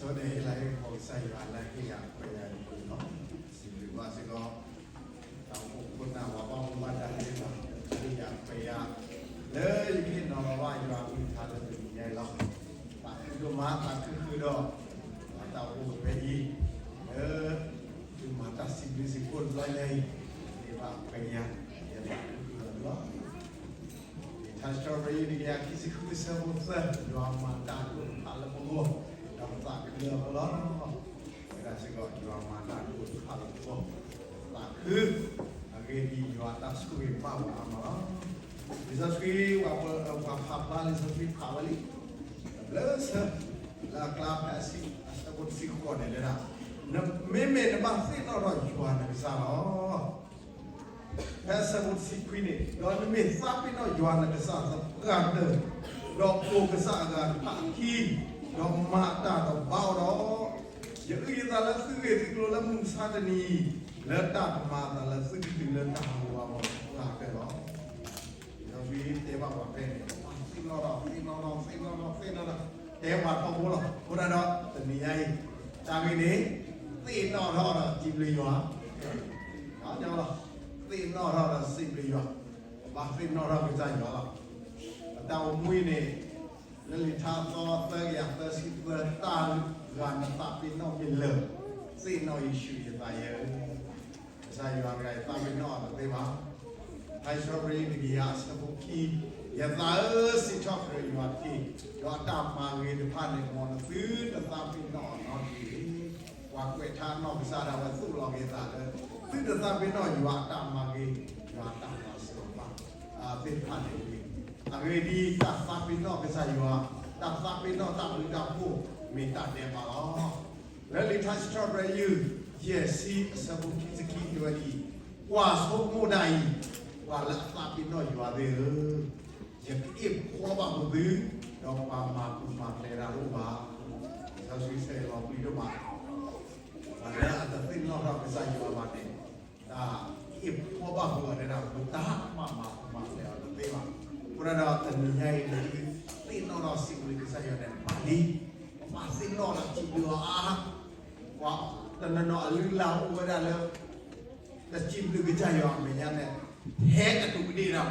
ဒီးဟ့ၣ်လၤဟ့ၣ်ကပီၤကစၢ်ယွၤလၢဟ့ၣ်ယၤခွဲးယာ်တပူၤလီၤ. စံးဘျုးဘၣ်စ့ၢ်ကီး တၢ်အိၣ်ဖှိၣ်ဖိခွါ ပှၤဘၣ်မူဘၣ်ဒါသ့ၣ်တဖၣ် လၢဟ့ၣ်ယၤခွဲးယာ် လၢယကဟ့ၣ်နီၤလီၤဘၣ်ယွၤအကလုၢ်ကထါလၢတနံၤညါအံၤလီၤ. သးခုဒိၣ်မး သးခုဃုာ်ဒီး တၢ်အိၣ်ဖှိၣ်ဖဲအံၤ လၢ သုမၤတၢ်စံးဘျုးစံးဖှိၣ်တဘျီညါအံၤ ယသးခုဃုာ်ဒီးသုလီၤ. လံာ်ထါစံးထီၣ်ပတြၢၤ တကယၤခံဆံဃု အဆၢဖိသၢ, ယွၤမၤတၢ်ဒိၣ်တဖၣ်လၢပဂီၢ်, ဒီးပသးခုလၢအဃိလီၤ. ဝဲဒၣ်စ့ၢ်ကီး ယွၤမၤတၢ်ဒိၣ်တဖၣ်လၢပဂီၢ်, ပသးခု, အဂ့ၢ်ဒ်အံၤ ယွၤအတၢ်ဆိၣ်ဂ့ၤဘၣ်ပှၤအါမးလီၤ. လံာ်စီဆှံ ပှၤဖးဖျါလံာ်စီဆှံဖးဝဲလံ, တဘျၢဆၢ, လၢအကျါဖဲအဆၢဖိတဆံဃိးန့ၣ်တဲဒၣ်, မ့မ့ၢ်နဘၣ်သ့ၣ်နီၣ်ထီၣ်ယွၤနကစၢ်လီၤ. ဖဲအဆၢဖိတဆံခွံန့ၣ်, ဒီးနမ့ၢ်သးပ့ၤနီၣ်ယွၤနကစၢ်သပှၢ်တၢၢ်, ဒီးပိာ်ကစၢ်အဂၤတဖၣ်အခံ, ဒီးမၤတၢ်ဒီးဘါအီၤဒီး, ယအုၣ်ယသးလၢသုဂ့ၢ်သုကျိၤလၢမုၢ်မဆါတနံၤ, လၢတၢ်ကမၤအသးလၢသုကတုၤလၢတၢ်ဟးဂူာ်ဟးဂီၤသပှၢ်တၢၢ်လီၤ. လံာ်စီဆှံတဲဘၣ်ပှၤဖဲန့ၣ်, သ့ၣ်နီၣ်ထီၣ်, သ့ၣ်နီၣ်ထီၣ်, သ့ၣ်နီၣ်ထီၣ်, သ့ၣ်နီၣ်ထီၣ်, တဲပှၤထီဘိလီၤ. အဃိသတးဒီး တနံၤညါအံၤ, တၢ်ဂ့ၢ်န့ၣ်, သ့ၣ်နီၣ်ထီၣ်ဒီးစံးဘျုးယွၤ, သ့ၣ်နီၣ်ထီၣ်ဒီးစံးဘျုးယွၤ, ဘၣ်သ့ၣ်နီၣ်ထီၣ်ကစၢ်ယွၤလီၤ. ပတၢ်အိၣ်မူအံၤန့ၣ်, လၢလံာ်ထါသီသၢကယၤသၢဆံသၢ, တၢ်ဂၤနသးပ့ၤနီၣ်မ့ၢ်လၢာ်, သ့ၣ်နီၣ်ယ့ၣ်ၡူးယသးယဲဧၢ. ကစၢ်ယွၤတဂၤအံၤသးပ့ၤနီၣ်အီၤတသ့ဘၣ်. ဖဲ Hebrew တကယၤအဆၢဖိခံ, ယသးဧၢ, စံးထီၣ်ပတြၢၤယွၤတက့ၢ်, ဒီးအတၢ်မၤဂ့ၤတဖၣ်န့ၣ် မ်နသုတသးပ့ၤနီၣ်အီၤနီတဂ့ၤတဂ့ၤ. ပှၤကွဲးထါနီၢ်ကစၢ်ဒၣ်ဝဲသိၣ်လီၤက့ၤသးလၢ, သုတသးပ့ၤနီၣ်ယွၤအတၢ်မၤဂ့ၤ, ယွၤအတၢ်မၤစၢၤဘၣ်, သ့ၣ်တဖၣ်န့ၣ်တဂ့ၤ. အဂ့ၢ်ဒ်အံၤ, တၢ်သးပ့ၤနီၣ်ကစၢ်ယွၤ, တၢ်သးပ့ၤနီၣ်တၢ်ဘျုးတၢ်ဖှိၣ်, မ့ၢ်တၢ်ဒဲးဘးလီၤ. လၢလံာ်ထါစံးထီၣ်ပတြၢၤ ယဲၢ်ဆံအဆၢဖိခံဆံခံတဲဝဲဒ်အံၤ, ကွၢ်ဆိကမိၣ်ဒၣ်အံၤ, ပှၤလၢအသးပ့ၤနီၣ်ယွၤသ့ၣ်ဧၢ, ယကအ့ၣ်ဖှီဘၣ်ပသု, ဒီးပှၤမၤပူၤမၤဖျဲးတၢ်တအိၣ်ဘၣ်. လံာ်စီဆှံတဲလီၤပျံၤဒိၣ်မး, ပှၤလၢအတသ့ၣ်နီၣ်ထီၣ်ကစၢ်ယွၤဘၣ်န့ၣ်, တၢ်အ့ၣ်ဖှီဘၣ်ပှၤအီၤတဲဒၣ် ပတၢ်မၤမၤပူၤမၤဖျဲးအီၤတသ့ဘၣ်. အဃိသတးဒီးတနံၤညါအံၤ နသုသ့ၣ်နီၣ်ထီၣ်စံးဘျုးကစၢ်ယွၤန့ၣ် ဘၣ်လံ. ပဘၣ်သ့ၣ်နီၣ်ဒီးစံးဘျုးအီၤအါ, ပှၤတနီၤနီၤအလုၢ်အလၢ်အိၣ်ဝဲဒၣ်လၢ တစံးဘျုးကစၢ်ယွၤအမဲာ်ညါန့ၣ်, ဟဲကဒူးကဒ့ၣ်တၢ်လီၤ. ယထံၣ်ဘၣ်တဘျုးတီၤလံ. ဟဲနုာ်ဝဲဖဲကီၢ်တဘ့ၣ်ပူၤန့ၣ် နသုအိၣ်တၢ်အိၣ်တၢ်ခုၣ်ယဲၢ်လီၤ. အၢ, တၢ်အိၣ်တဘီ, တၢ်ဖံးတဘီ, ဒီးဘူးချံဒီးနအိးထီၣ်ဟံၣ်ထၢၣ်တဝံၤဧါ, လၢလၢ, လၢလၢ, အၢ, တၢ်အိၣ်တဘီ နအိ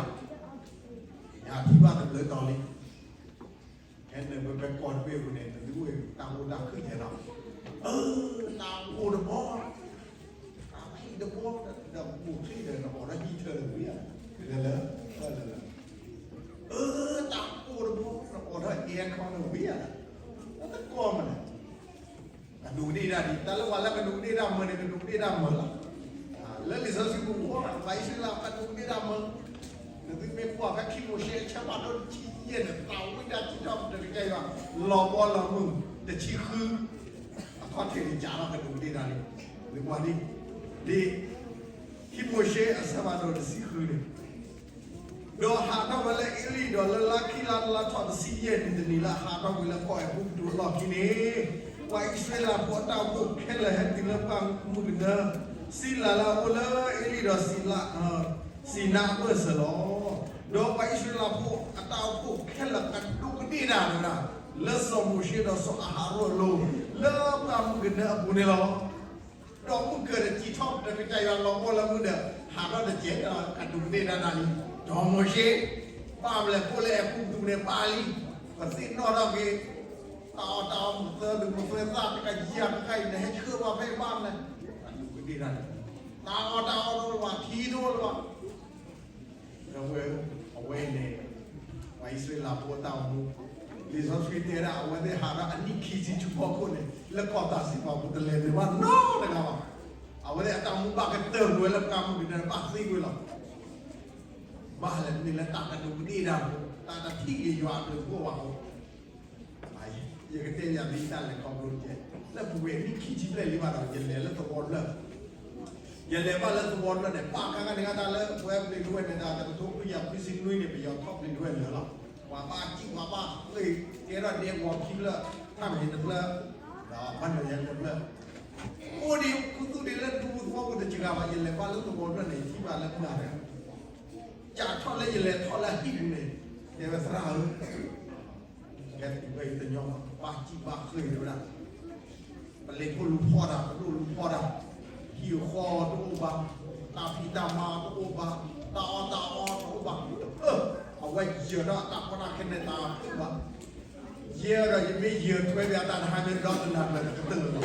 းထီၣ် aircon တဝံၤဧါ, တၢ်တကီမးန့ၣ် ကဒူးကဒ့ၣ်တၢ်ဒ်, တၢ်လၢပှၤလၢကဒူးကဒ့ၣ်တၢ်မၢန့ၣ် ကဒူးကဒ့ၣ်တၢ်မၢလီၤ. လၢလံာ်စီဆှံပူၤ ပှၤအံၣ်စရ့လးကဒူးကဒ့ၣ်တၢ်မၢ, နသုမ့ၢ်ကွၢ်ဖဲခံမိၤၡ့ အဆၢဖးဒိၣ်တဆံယဲၢ်န့ၣ် သးဝံၣ်တၢ်စံးထီၣ်ပတြၢၤကစၢ်ယွၤ လီၤဘီလီၤမုၢ် တဆံဃု, အခီၣ်ထံးန့ၣ် ကးထီၣ်ကဒူးကဒ့ၣ်တၢ်လံ. နကွၢ်ဒ်, ဒ် ခံမိၤၡ့အဆၢဖးဒိၣ်တဆံဃုန့ၣ် ဒီးဟးထီၣ်ဝဲလၢအ့လံၣ်ဒီးလၢလါခံလါလါထီၣ်တဆံယဲၢ်နံၤတနံၤလၢအဟးထီၣ်ကွံာ်လၢကီၢ်အဲၤကူပတူးအလီၢ်ခံန့ၣ်, ပှၤအံၣ်စရ့လးဖိအတၢ်အိၣ်ဖှိၣ်ခဲလၢာ်ဟဲတုၤလၢပှၢ်မုၢ်ကနၢ, စံလၤလၢအအိၣ်လၢအ့လံၣ်ဒီးစံနါအဘၢၣ်စၢၤလီၤ. ဒီးပှၤအံၣ်စရ့လးဖိအတၢ်အိၣ်ဖှိၣ်ခဲလၢာ်ကဒူးကဒ့ၣ်တၢ်ဝဲဒၣ်, လၢစီၤမိၤၡ့ဒီးစီၤအၤဟရိၣ်အလိၤ, လၢပှၢ်မုၢ်ကနၢအပူၤန့ၣ်လီၤ. ဒီးမုၢ်ကၢၤတစံးထီၣ်ပတြၢၤကစၢ်ယွၤလီၤဘီလၢမုၢ်ဒီး ဟးထီၣ်တစဲးဒီးကဒူးကဒ့ၣ်တၢ်ဒၣ်လံ. စီၤမိၤၡ့, ဘၣ်မလဲၣ် အိၣ်လၢအဲၤကူပတူးန့ၣ်ဘၣ်လံ. ပသ့ၣ်နီၣ်ထီၣ်က့ၤ တၢ်အီၣ်တၢ်အီ မၤသၢဒုးမၤသၢသၣ်တကယၤတခါအံၤ နဟဲဆှၢပှၤဖဲအံၤဘၣ်မလဲၣ်. ကဒူးကဒ့ၣ်တၢ်န့ၣ်, တၢ်အီၣ်တၢ်အီတအိၣ်လၢၤဘၣ်, ထံတအိၣ်လၢၤဘၣ်. ဒီပုၢ်ဝဲၢ်ဧၢ, အဝဲအံၤန့ၣ် ပှၤအံၣ်စရ့လးဖိအတၢ်အိၣ်မူ, လံာ်စီဆှံတဲဒၣ် အဝဲသ့ၣ်ဟးထီၣ်အနံၣ်ခံဆံဆူဖီခိၣ်န့ၣ် လၢကီၢ်တၢ်စံးပာ်ပူၤတလဲၤနုာ်ဘၣ်နီတဂၤဘၣ်. အဝဲသ့ၣ်အတၢ်အိၣ်မူဘၣ်ကတၢၢ်ကွံာ်ဝဲလၢပှၢ်မုၢ်ကနၢဘၣ်သံကွံာ်လီၤ. ဘၣ်လဲၣ်မ့ၢ်လၢတၢ်ကဒူးကဒ့ၣ်တၢ်အဃိ, တၢ်တထံၣ်က့ၤယွၤအဘျုးအဖှိၣ်ဘၣ်အဃိ ယကတဲယၤဒ်တၢ်လဲၤခီဖျိတက့ၢ်. လၢပဝဲနံၣ်ခံဆံဘျဲၣ်လံဘၣ်ဒီး ယလဲၤလၢသဝီဖျၢၣ်, ယလဲၤဘၣ်လၢသဝီဖျၢၣ်န့ၣ် ဘၣ်ခါခါန့ၣ် တၢ်လၢပဝဲပျံၤတဝဲၢ်န့ၣ် တၢ်တကထိခွံကယၤခွံဆံနွံန့ၣ် ပယီၤထီၣ်ပျံၤတဝဲၢ်လၢာ်လီၤ. ပှၤဘၣ်စံၣ်ပှၤဘၣ်ဃ့ၢ် ကဲထီၣ်ဒဲကဝီၤခံဖျၢၣ်, ထၣ်မံၤတဖျၢၣ်, ဒီးဘၣ်နီၢ်ယဲၢ်တဖျၢၣ်, အိၣ်ဒံးခူသူၣ်ဒံးလၢဒူသဝီပူၤတစှၤဘၣ် ယလဲၤဘၣ်လၢသဝီဖျၢၣ်န့ၣ် ယထံၣ်ဘၣ်လၢမုၢ်အါတဂၤ စးထီၣ်လၢယလဲၤထီၣ်လၢအဟံၣ်ပူၤန့ၣ်, တဲဝဲသရၣ်ဧၢ, ဟဲတုၤဖဲအံၤတညီဘၣ်, ဘၣ်စံၣ်ဘၣ်ဃ့ၢ်ဝဲဒၣ်, လဲၤဖိလူၤဖီၣ်တၢ်, ပဒိၣ်လူၤဖီၣ်တၢ်, ဟံၣ်ဃီတအိၣ်ဘၣ်, တၢ်ဖံးတၢ်မၤတအိၣ်ဘၣ်, တၢ်အီၣ်တၢ်အီတအိၣ်ဘၣ်, အဝဲယၢၤဒီးတၢ်ကီတၢ်ခဲန့ၣ်တၢ်တအိၣ်ဘၣ်. ယဲဒီးယမ့ၢ်ယၢၤထွဲဘၣ်တၢ်တဟါမ့ၢ်ဒီတနၤဘၣ်ဒီးကတၢၢ်လီၤ.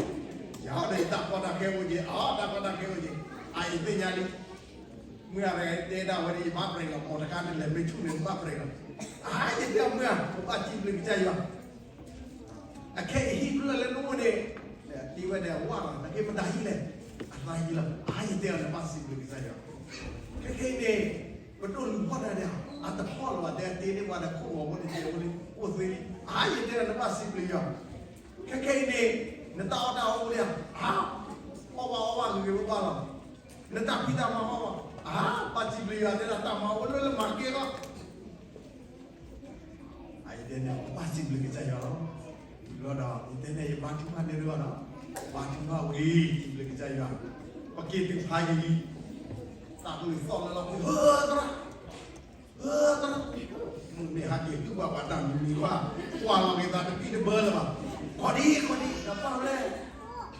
ယၤဒီးယတၢ်ကီတၢ်ခဲအိၣ်က့ၤ, အတၢ်ကီတၢ်ခဲအိၣ်က့ၤ, အအံၤသ့ၣ်ညါလံ. မုၢ်ဂၤတဲဒၣ်ဝဲဒၣ် ယဘၣ်ပြဲးလီၤ, မိၢ်တခါတလဲၤမ့ၢ်ဆူၣ်န့ၣ် ဘၣ်ပြဲးလီၤ. အါ ယတဲမုၢ်ဧၢ, ပဘၣ်စံးဘျုးကစၢ်ယွၤ. အခဲအံၤဟံၣ်ဖျၢၣ်လၢနအိၣ်န့ၣ်, တဲဝဲဒၣ်ဝၣ်လီၤ, နက့မတၤဟံၣ်လဲၣ်, အသးဟံၣ်လီၤ. အါ ယတဲအီၤ နဘၣ်စံးဘျုးကစၢ်ယွၤ. ခဲခဲအံၤန့ၣ် ပဒိၣ်လူၤဖီၣ်တၢ်ဒီး အတဖီၣ်လၢၤဘၣ်, တဲတ့ၢ်န့ၢ်ပှၤဒီး ခိၣ်ဂီၤဖိန့ၣ် တဲဝဲလံ, အိၣ်သ့လံ. အါ ယတဲအီၤ နဘၣ်စံးဘျုးယွၤ. ခဲခဲအံၤန့ၣ် နတၢ်အီၣ်တၢ်အီအိၣ်လံဧါ, အါ အီၣ်ဘၣ်အီဘၣ်ဂ့ၤဂ့ၤဘၣ်ဘၣ်လီၤ. နတၢ်ဖံးတၢ်မၤအီၣ်ဘၣ်, အါ ဘၣ်စံးဘျုးယွၤ, တဲဒၣ်တၢ်မၤအိၣ်လၢလၢမၤကဲလီၤ. အါ ယတဲန့ၣ် ဘၣ်စံးဘျုးကစၢ်ယွၤလီၤ. ဘျီဒီး ယတဲန့ၣ် ယဘါထုကဖၣ်န့ၢ်တဂီၢ်ဒီး ဘါထုကဖၣ်ဝံၤ စံးဘျုးကစၢ်ယွၤ, ပက့ၤတုၤဖးယံာ်လံ. တၢ်ကလုၢ်သီၣ်လၢလီၢ်ခံ, ဧၢ သရၣ်, ဧၢ သရၣ်, မုၢ်မ့ၢ်ဟါက့ၤ ဟုၣ်ဘၣ်ပှၤတၢ်မံၤမံၤဘၣ်, ကွၢ်လီၤက့ၤသးတပံၢ်တဘၢလၢၤဘၣ်. ခီဒံခီဒံ နပၢ်လဲၣ်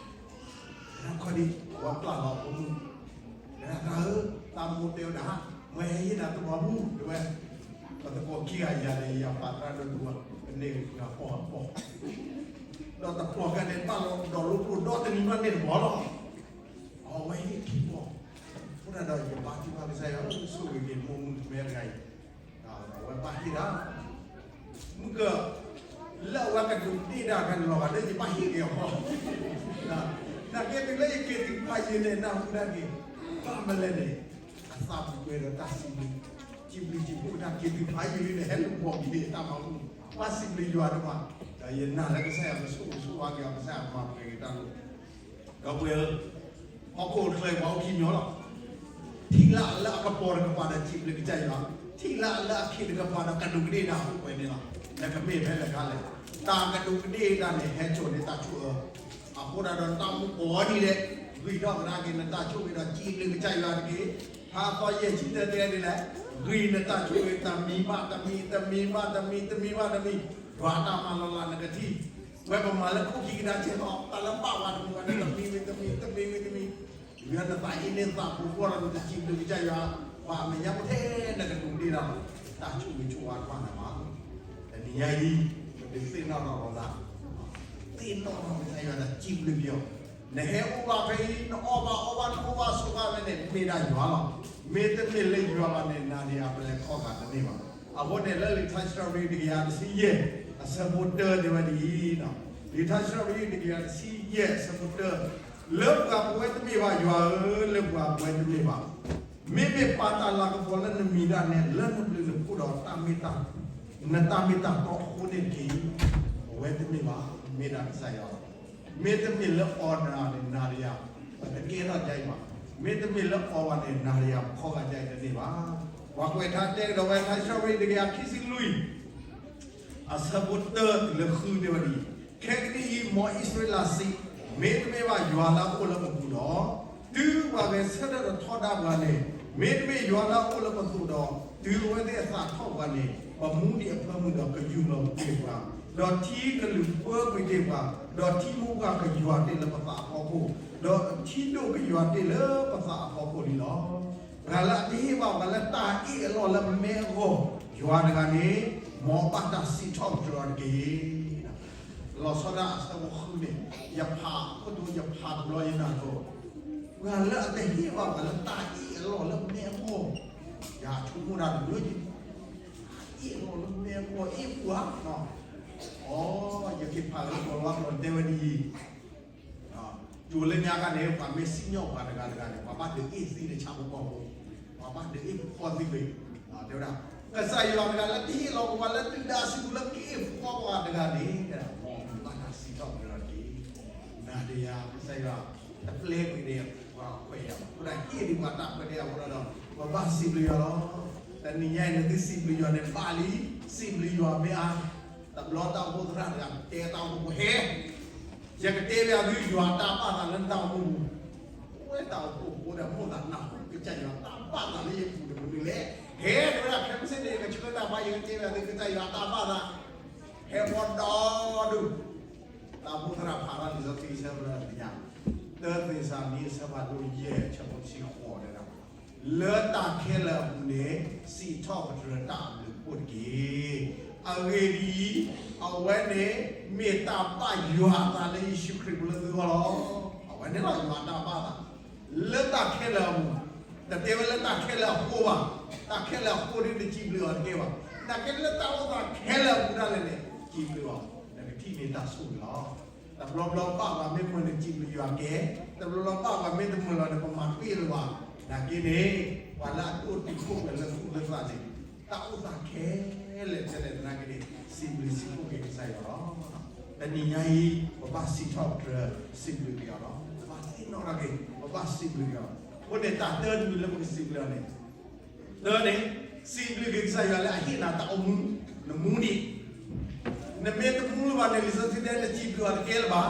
ခီဒံ ဝဲပျၢ်လီၤဖိမုၣ်, တဲဒၣ်သရၣ်ဧၢ, သးမိၢ်တဲဝဲဒၣ်, မ့ၢ်ဟဲဟ့ၣ်နၤတဘီပူၤ တဲဝဲ, ပသကိးခံဂၤယၤန့ၣ် ယၤပာ်သရၣ်ဒိၣ်ဒိၣ်ဘၣ်, ကန့ၢ်ဂ့ၤဂၤပီၢ်ဂၤပီၢ်, ဒီးတပျီၤကါန့ၣ် ဘၣ်လီၤဒီးလိကျိဒီတနံၤဘၣ်န့ၣ်တဘီလီၤ. အဝဲဟ့ၣ်ခံဘီ, အဃိသတးဒီး ယဘါထုကဖၣ်ကစၢ်ယွၤ ဆိၣ်ဂ့ၤက့ၤမိၢ်မုၣ်ကမဲတဂၤအံၤ အဝဲဘၣ်ဟ့ၣ်ဒၣ်, မုၢ်က, လၢအဝဲကဒူးကဒ့ၣ်ဒၣ်ဖဲန့ၣ်လီၤဂာ်လၢယဘၣ်ဟ့ၣ်က့ၤအီၤ, နာ်က့တုၤလၢယက့ၤတုၤဖးယံာ်န့ၣ် နၢ်ဟူဒၣ်က့ၤ, ဘၣ်မလဲၣ်န့ၣ်, အသးပူၤကွံာ်ဒီးတၢ်စံးဘျုး, စံးဘျုးစံးဖှိၣ်တၢ်က့ၤတုၤဖးယံာ်လံန့ၣ် ဟဲလူၤပိာ်က့ၤတၢ်မၤမုၢ်, ဘၣ်စံးဘျုးယွၤဒိၣ်မး, ဒီးယနာ်လၢကစၢ်ယွၤကဆိၣ်ဂ့ၤဆိၣ်ဝါက့ၤအီၤ ကစၢ်ယွၤမၤပှဲၤက့ၤတၢ်လိၤ ဒီပုၢ်ဝဲၢ်ဧၢ, ဟီၣ်ခိၣ်ချၢပှၤအိၣ်ခံမျီလီၤ. ထံၣ်လၢအလၢအကပီၤတကပၤဒီးစံးဘျုးကစၢ်ယွၤ, ထံၣ်လၢအလၢအခံးတကပၤဒီးကဒူးကဒ့ၣ်ဒၣ် အိၣ်ပှဲၤန့ၣ်လီၤ. နကမ့ၢ်ဖဲလဲၣ်ခါလဲၣ်, တၢ်ကဒူးကဒ့ၣ်ဒၣ်န့ၣ် ဟဲစိာ်န့ၢ်တၢ်ဆိၣ်အၢ, အဃိဒၣ်ဒီးနတၢ်အိၣ်မူကိးနံၤဒဲး, ဂံၢ်ထီၣ်ကဒါက့ၤနတၢ်ဆိၣ်ဂ့ၤဒီးစံးဘျုးကစၢ်ယွၤတက့ၢ်. ဖးသီယဲၢ်ဆံတၢတဲဒ်လဲၣ်, ဂံၢ်နတၢ်ဆိၣ်ဂ့ၤတမံၤဘၣ်တမံၤ, တမံၤဘၣ်တမံၤ, တမံၤဘၣ်တမံၤ, ယွၤတၢ်မၤလီၤလးနကထံၣ်, ဝဲပမၤလၢခိၣ်ခံကဒါကဲထီၣ် တၢ်လၢဘၣ်ဝဲတမံၤဝဲန့ၣ် တမံၤဝံၤတမံၤ, တမံၤဝံၤတမံၤ, ယွၤနသးအ့န့ၢ်သးပူၤဃီဒီးနတစံးဘျုးကစၢ်ယွၤ, ပှၤအမဲာ်ညါပူၤထဲနကဒူးကဒ့ၣ်ဒၣ်, တၢ်ဆိၣ်ဂ့ၤဆိၣ်ဝါတဖၣ်န့ၣ်မး, တနံၤညါအံၤ, ပဒုးသ့ၣ်နီၣ်ထီၣ်လိာ်သး, သ့ၣ်နီၣ်ထီၣ်ကစၢ်ယွၤဒီးစံးဘျုးက့ၤအီၤ, နဟဲအိၣ်ဘၣ်ဖဲအံၤ နအီၣ်ဘၣ်အီဘၣ်နအိၣ်ဘၣ်ဆိးဘၣ်ဖဲန့ၣ် မ့ၢ်ဒၣ်ယွၤလီၤ. မ့တမ့ၢ်လၢယွၤဘၣ်န့ၣ် နၤဒီးယၤပလဲၤခီဂာ်တန့ၢ်ဘၣ်. အဃိန့ၣ်လၢလံာ်ထါစံးထီၣ်ပတြၢၤတကယၤတဆံယဲၢ် အဆၢဖိတၢတဲဝဲဒ်အံၤ, လံာ်ထါစံးထီၣ်ပတြၢၤတကယၤတဆံယဲၢ်အဆၢဖိတၢ, လၢပှၤပဝဲတမ့ၢ်ဘၣ် ယွၤဧၢ, လၢပှၤပဝဲတမ့ၢ်ဘၣ်. မ့မ့ၢ်ပာ်တၢ်လၤကပီၤလၢနမံၤဒၣ်နဲ လၢနဘျုးနဖှိၣ်ဒီးတၢ်မ့ၢ်တၢ်, နတၢ်မ့ၢ်တၢ်တီအဃိန့ၣ်တက့ၢ်. ပဝဲတမ့ၢ်ဘၣ်, မ့ၢ်ဒၣ်ကစၢ်ယွၤလီၤ. မ့တမ့ၢ်လၢအီၤနၤန့ၣ် နၤဒီးယၤ ပတကဲထီၣ်ဒ်အံၤဘၣ်. မ့တမ့ၢ်လၢအီၤဘၣ်န့ၣ် နၤဒီးယၤပခီဂာ်ဒ်အံၤတန့ၢ်ဘၣ်. ပှၤကွဲးထါတဲကဒီးဝဲ ထါစံးထီၣ်ပတြၢၤတကယၤခံဆံလွံၢ် အဆၢဖိတၢတုၤလၢဃုတဲဝဲဒ်အံၤ, ခဲကနံၣ်အံၤ မ်အံၣ်စရ့လးစံး, မ့တမ့ၢ်ဘၣ်ယွၤလၢအအိၣ်လၢပပူၤဒီး, တုၤပှၤဂဲၤဆၢထၢၣ်ဒီးထီဒါပှၤန့ၣ်, မ့တမ့ၢ်ယွၤလၢအအိၣ်လၢပသိးဒီး, တုၤအဝဲသ့ၣ်အသးထီၣ်ပှၤန့ၣ်, ပမူဒံးအဖၢမုၢ်ဒီးကယူၢ်လီၤကွံာ်ပှၤ, ဒီးထံကလုာ်ပၢကွံာ်တ့ၢ်ပှၤ, ဒီးထံမိၢ်ပှၢ်ကယွၤတ့ၢ်လၢပသးအဖီခိၣ်, ဒီးထံဒိၣ်ကယွၤတ့ၢ်လၢပသးအဖီခိၣ်လံလီၤ. ပှၤလၢအတဟ့ၣ်ဘၣ်ပှၤလၢတၢ်အ့ၣ်အလီၢ်လၢမဲအဂီၢ်, ယွၤတဂၤန့ၣ်, မ်အဘၣ်တၢ်စံးထီၣ်ပတြၢၤအီၤတက့ၢ်. လီၤဆီဒၣ်အဆၢဖိဃုန့ၣ်, ယဖးခိၣ်ဒိယဖးတဘျီယနၢ်ကီၢ်, ပှၤလၢအတဟ့ၣ်ဘၣ်ပှၤလၢတၢ်အ့ၣ်အလီၢ်လၢမဲအဂီၢ်, ယဆိကမိၣ်ဒၣ်တဘျီ, တၢ်အ့ၣ်အလီၢ်လၢမဲအဂီၢ်အ့ၣ်ပှၤ, အီ, ယက့ၤဖးလၢကီၤလါကီၤတဲဝဲဒ်အံၤ ကၠိလၢညါခါန့ၣ် ပှၤမ့ၢ်စံၣ်ညီၣ်ပှၤတဂၤတဂၤန့ၣ် ပှၤဘၣ်ဒုးအ့ၣ်သံတဆၣ်ဖိကီၢ်ဖိ, ပှၤဘၣ်ဒုးအ့ၣ်ဖိဃီသံဂ့ၤ, တဲဝဲဒၣ်, ကစၢ်ယွၤတဂၤလၢတဟ့ၣ်လီၤပှၤလၢတုၤဒၣ်အစုပူၤလၢက့ၤအ့ၣ်ဖိဃီပှၤတဂၤန့ၣ်, တဲဒၣ်, မ်ဘၣ်တၢ်စံးထီၣ်ပတြၢၤအီၤတက့ၢ်. နၤဒီးယၤ ကစၢ်ယွၤ တပျဲကွံာ်ဒီးပှၤခွဲးယာ်ဘၣ်. အဃိဒၣ်ဟ့ၣ်ဒံးပှၤတၢ်ခွဲးတၢ်ယာ်အဃိဒီး ပဘၣ်စံးဘျုးယွၤလီၤ. တနံၤညါအံၤ နသုစံးဘျုးယွၤန့ၣ်ဘၣ်လံ, စံးဘျုးယွၤမ့ၢ်အါ, တဘျီတၢ်အိၣ်ဖှိၣ်သရၣ်တဂၤ တဲတၢ်အိၣ်ဖှိၣ်ဖိဟဲ ယကတဲဘၣ်သု ယွၤတၢ်ဘၣ်သးလၢနတၢ်အိၣ်မူပူၤ, ဝဲတၢ်အိၣ်ဖှိၣ်ဖိဒီးမိၢ်သးနၢ်ဟူ ကစၢ်ယွၤတၢ်ဘၣ်သးလၢယပူၤန့ၣ်မနုၤလဲၣ်. ဟဲတဲဝဲဒၣ် ခဲမုၢ်ဆ့ၣ်န့ၣ် ကဆှၢတၢ်ဖးယံၤ ကတဲဘၣ်သု ကစၢ်ယွၤတၢ်ဘၣ်သး, ဟဲဘီဒီဒူၣ်, တၢ် တၢ်အိၣ်ဖှိၣ်သရၣ်ဖးထီၣ်လံာ်စီဆှံအဆၢဖျၢၣ်တညါ, တၢသ့းစၤလနံအဆၢဖးဒိၣ်ယဲၢ်အဆၢဖိတဆံဃိးတဲဒၣ်, လၢတၢ်ခဲလၢာ်အပူၤန့ၣ် စံးထီၣ်ပတြၢၤတၢ်အဘျုးအဖှိၣ်တက့ၢ်. အဂ့ၢ်ဒ်အံၤ, အဝဲန့ၣ်မ့ၢ်တၢ်ဘၣ်ယွၤအသးလၢယ့ၣ်ၡူးခရံာ်ပူၤလၢသုဂီၢ်လီၤ. အဝဲန့ၣ်လီၤယွၤအတၢ်ဘၣ်သး လၢတၢ်ခဲလၢာ်အပူၤ, တတဲဝဲလၢတၢ်ခဲလၢာ်အဃိဘၣ်, တၢ်ခဲလၢာ်အဃိဒ်နစံးဘျုးအီၤတက့ၢ်ဘၣ်, နာ်က့လၢတၢ်အိၣ်သးခဲလၢာ်အပူၤဒၣ်လဲာ်န့ၣ် စံးဘျုးအီၤ, နကထံၣ်န့ၢ်တၢ်ဆိၣ်ဂ့ၤလီၤ. တဘျီဘျီဘၣ်ပှၤမ့ၢ်မုာ်န့ၣ်စံးဘျုးယွၤကဲ, တဘျီဘျီဘၣ်ပှၤမ့ၢ်တမုာ်လီၤန့ၣ် ပမၤတ့ၢ်လၢၤဘၣ်, နာ်က့န့ၣ် ပှၤလၢအဒိၣ်တုာ်ခိၣ်ပှဲၤလၢသူၣ်လၢသးန့ၣ် တၢ်အိၣ်သးခဲလၢာ်ခဲလၢာ်သနာ်က့န့ၣ် စံးဘျုးစံးဖှိၣ်က့ၤကစၢ်ယွၤလီၤ. တနံၤညါအံၤ ပဘၣ်စံးထီၣ်ပတြၢၤစံးဘျုးက့ၤအီၤလီၤ. ပဘၣ်သ့ၣ်နီၣ်ထီၣ်က့ၤ ပဘၣ်စံးဘျုးက့ၤအီၤ, အဃိန့ၣ်တၢ်တၢတမံၤလၢပကစံးဘျုးအီၤန့ၣ်, တၢန့ၣ် စံးဘျုးက့ၤကစၢ်ယွၤလၢအဟ့ၣ်နၤတၢ်အိၣ်မူ, နမူဒံး, နမ့ၢ်တမူလၢၤဘၣ်န့ၣ် လံာ်စီဆှံတဲ နစံးဘျုးအီၤတကဲလၢၤဘၣ်,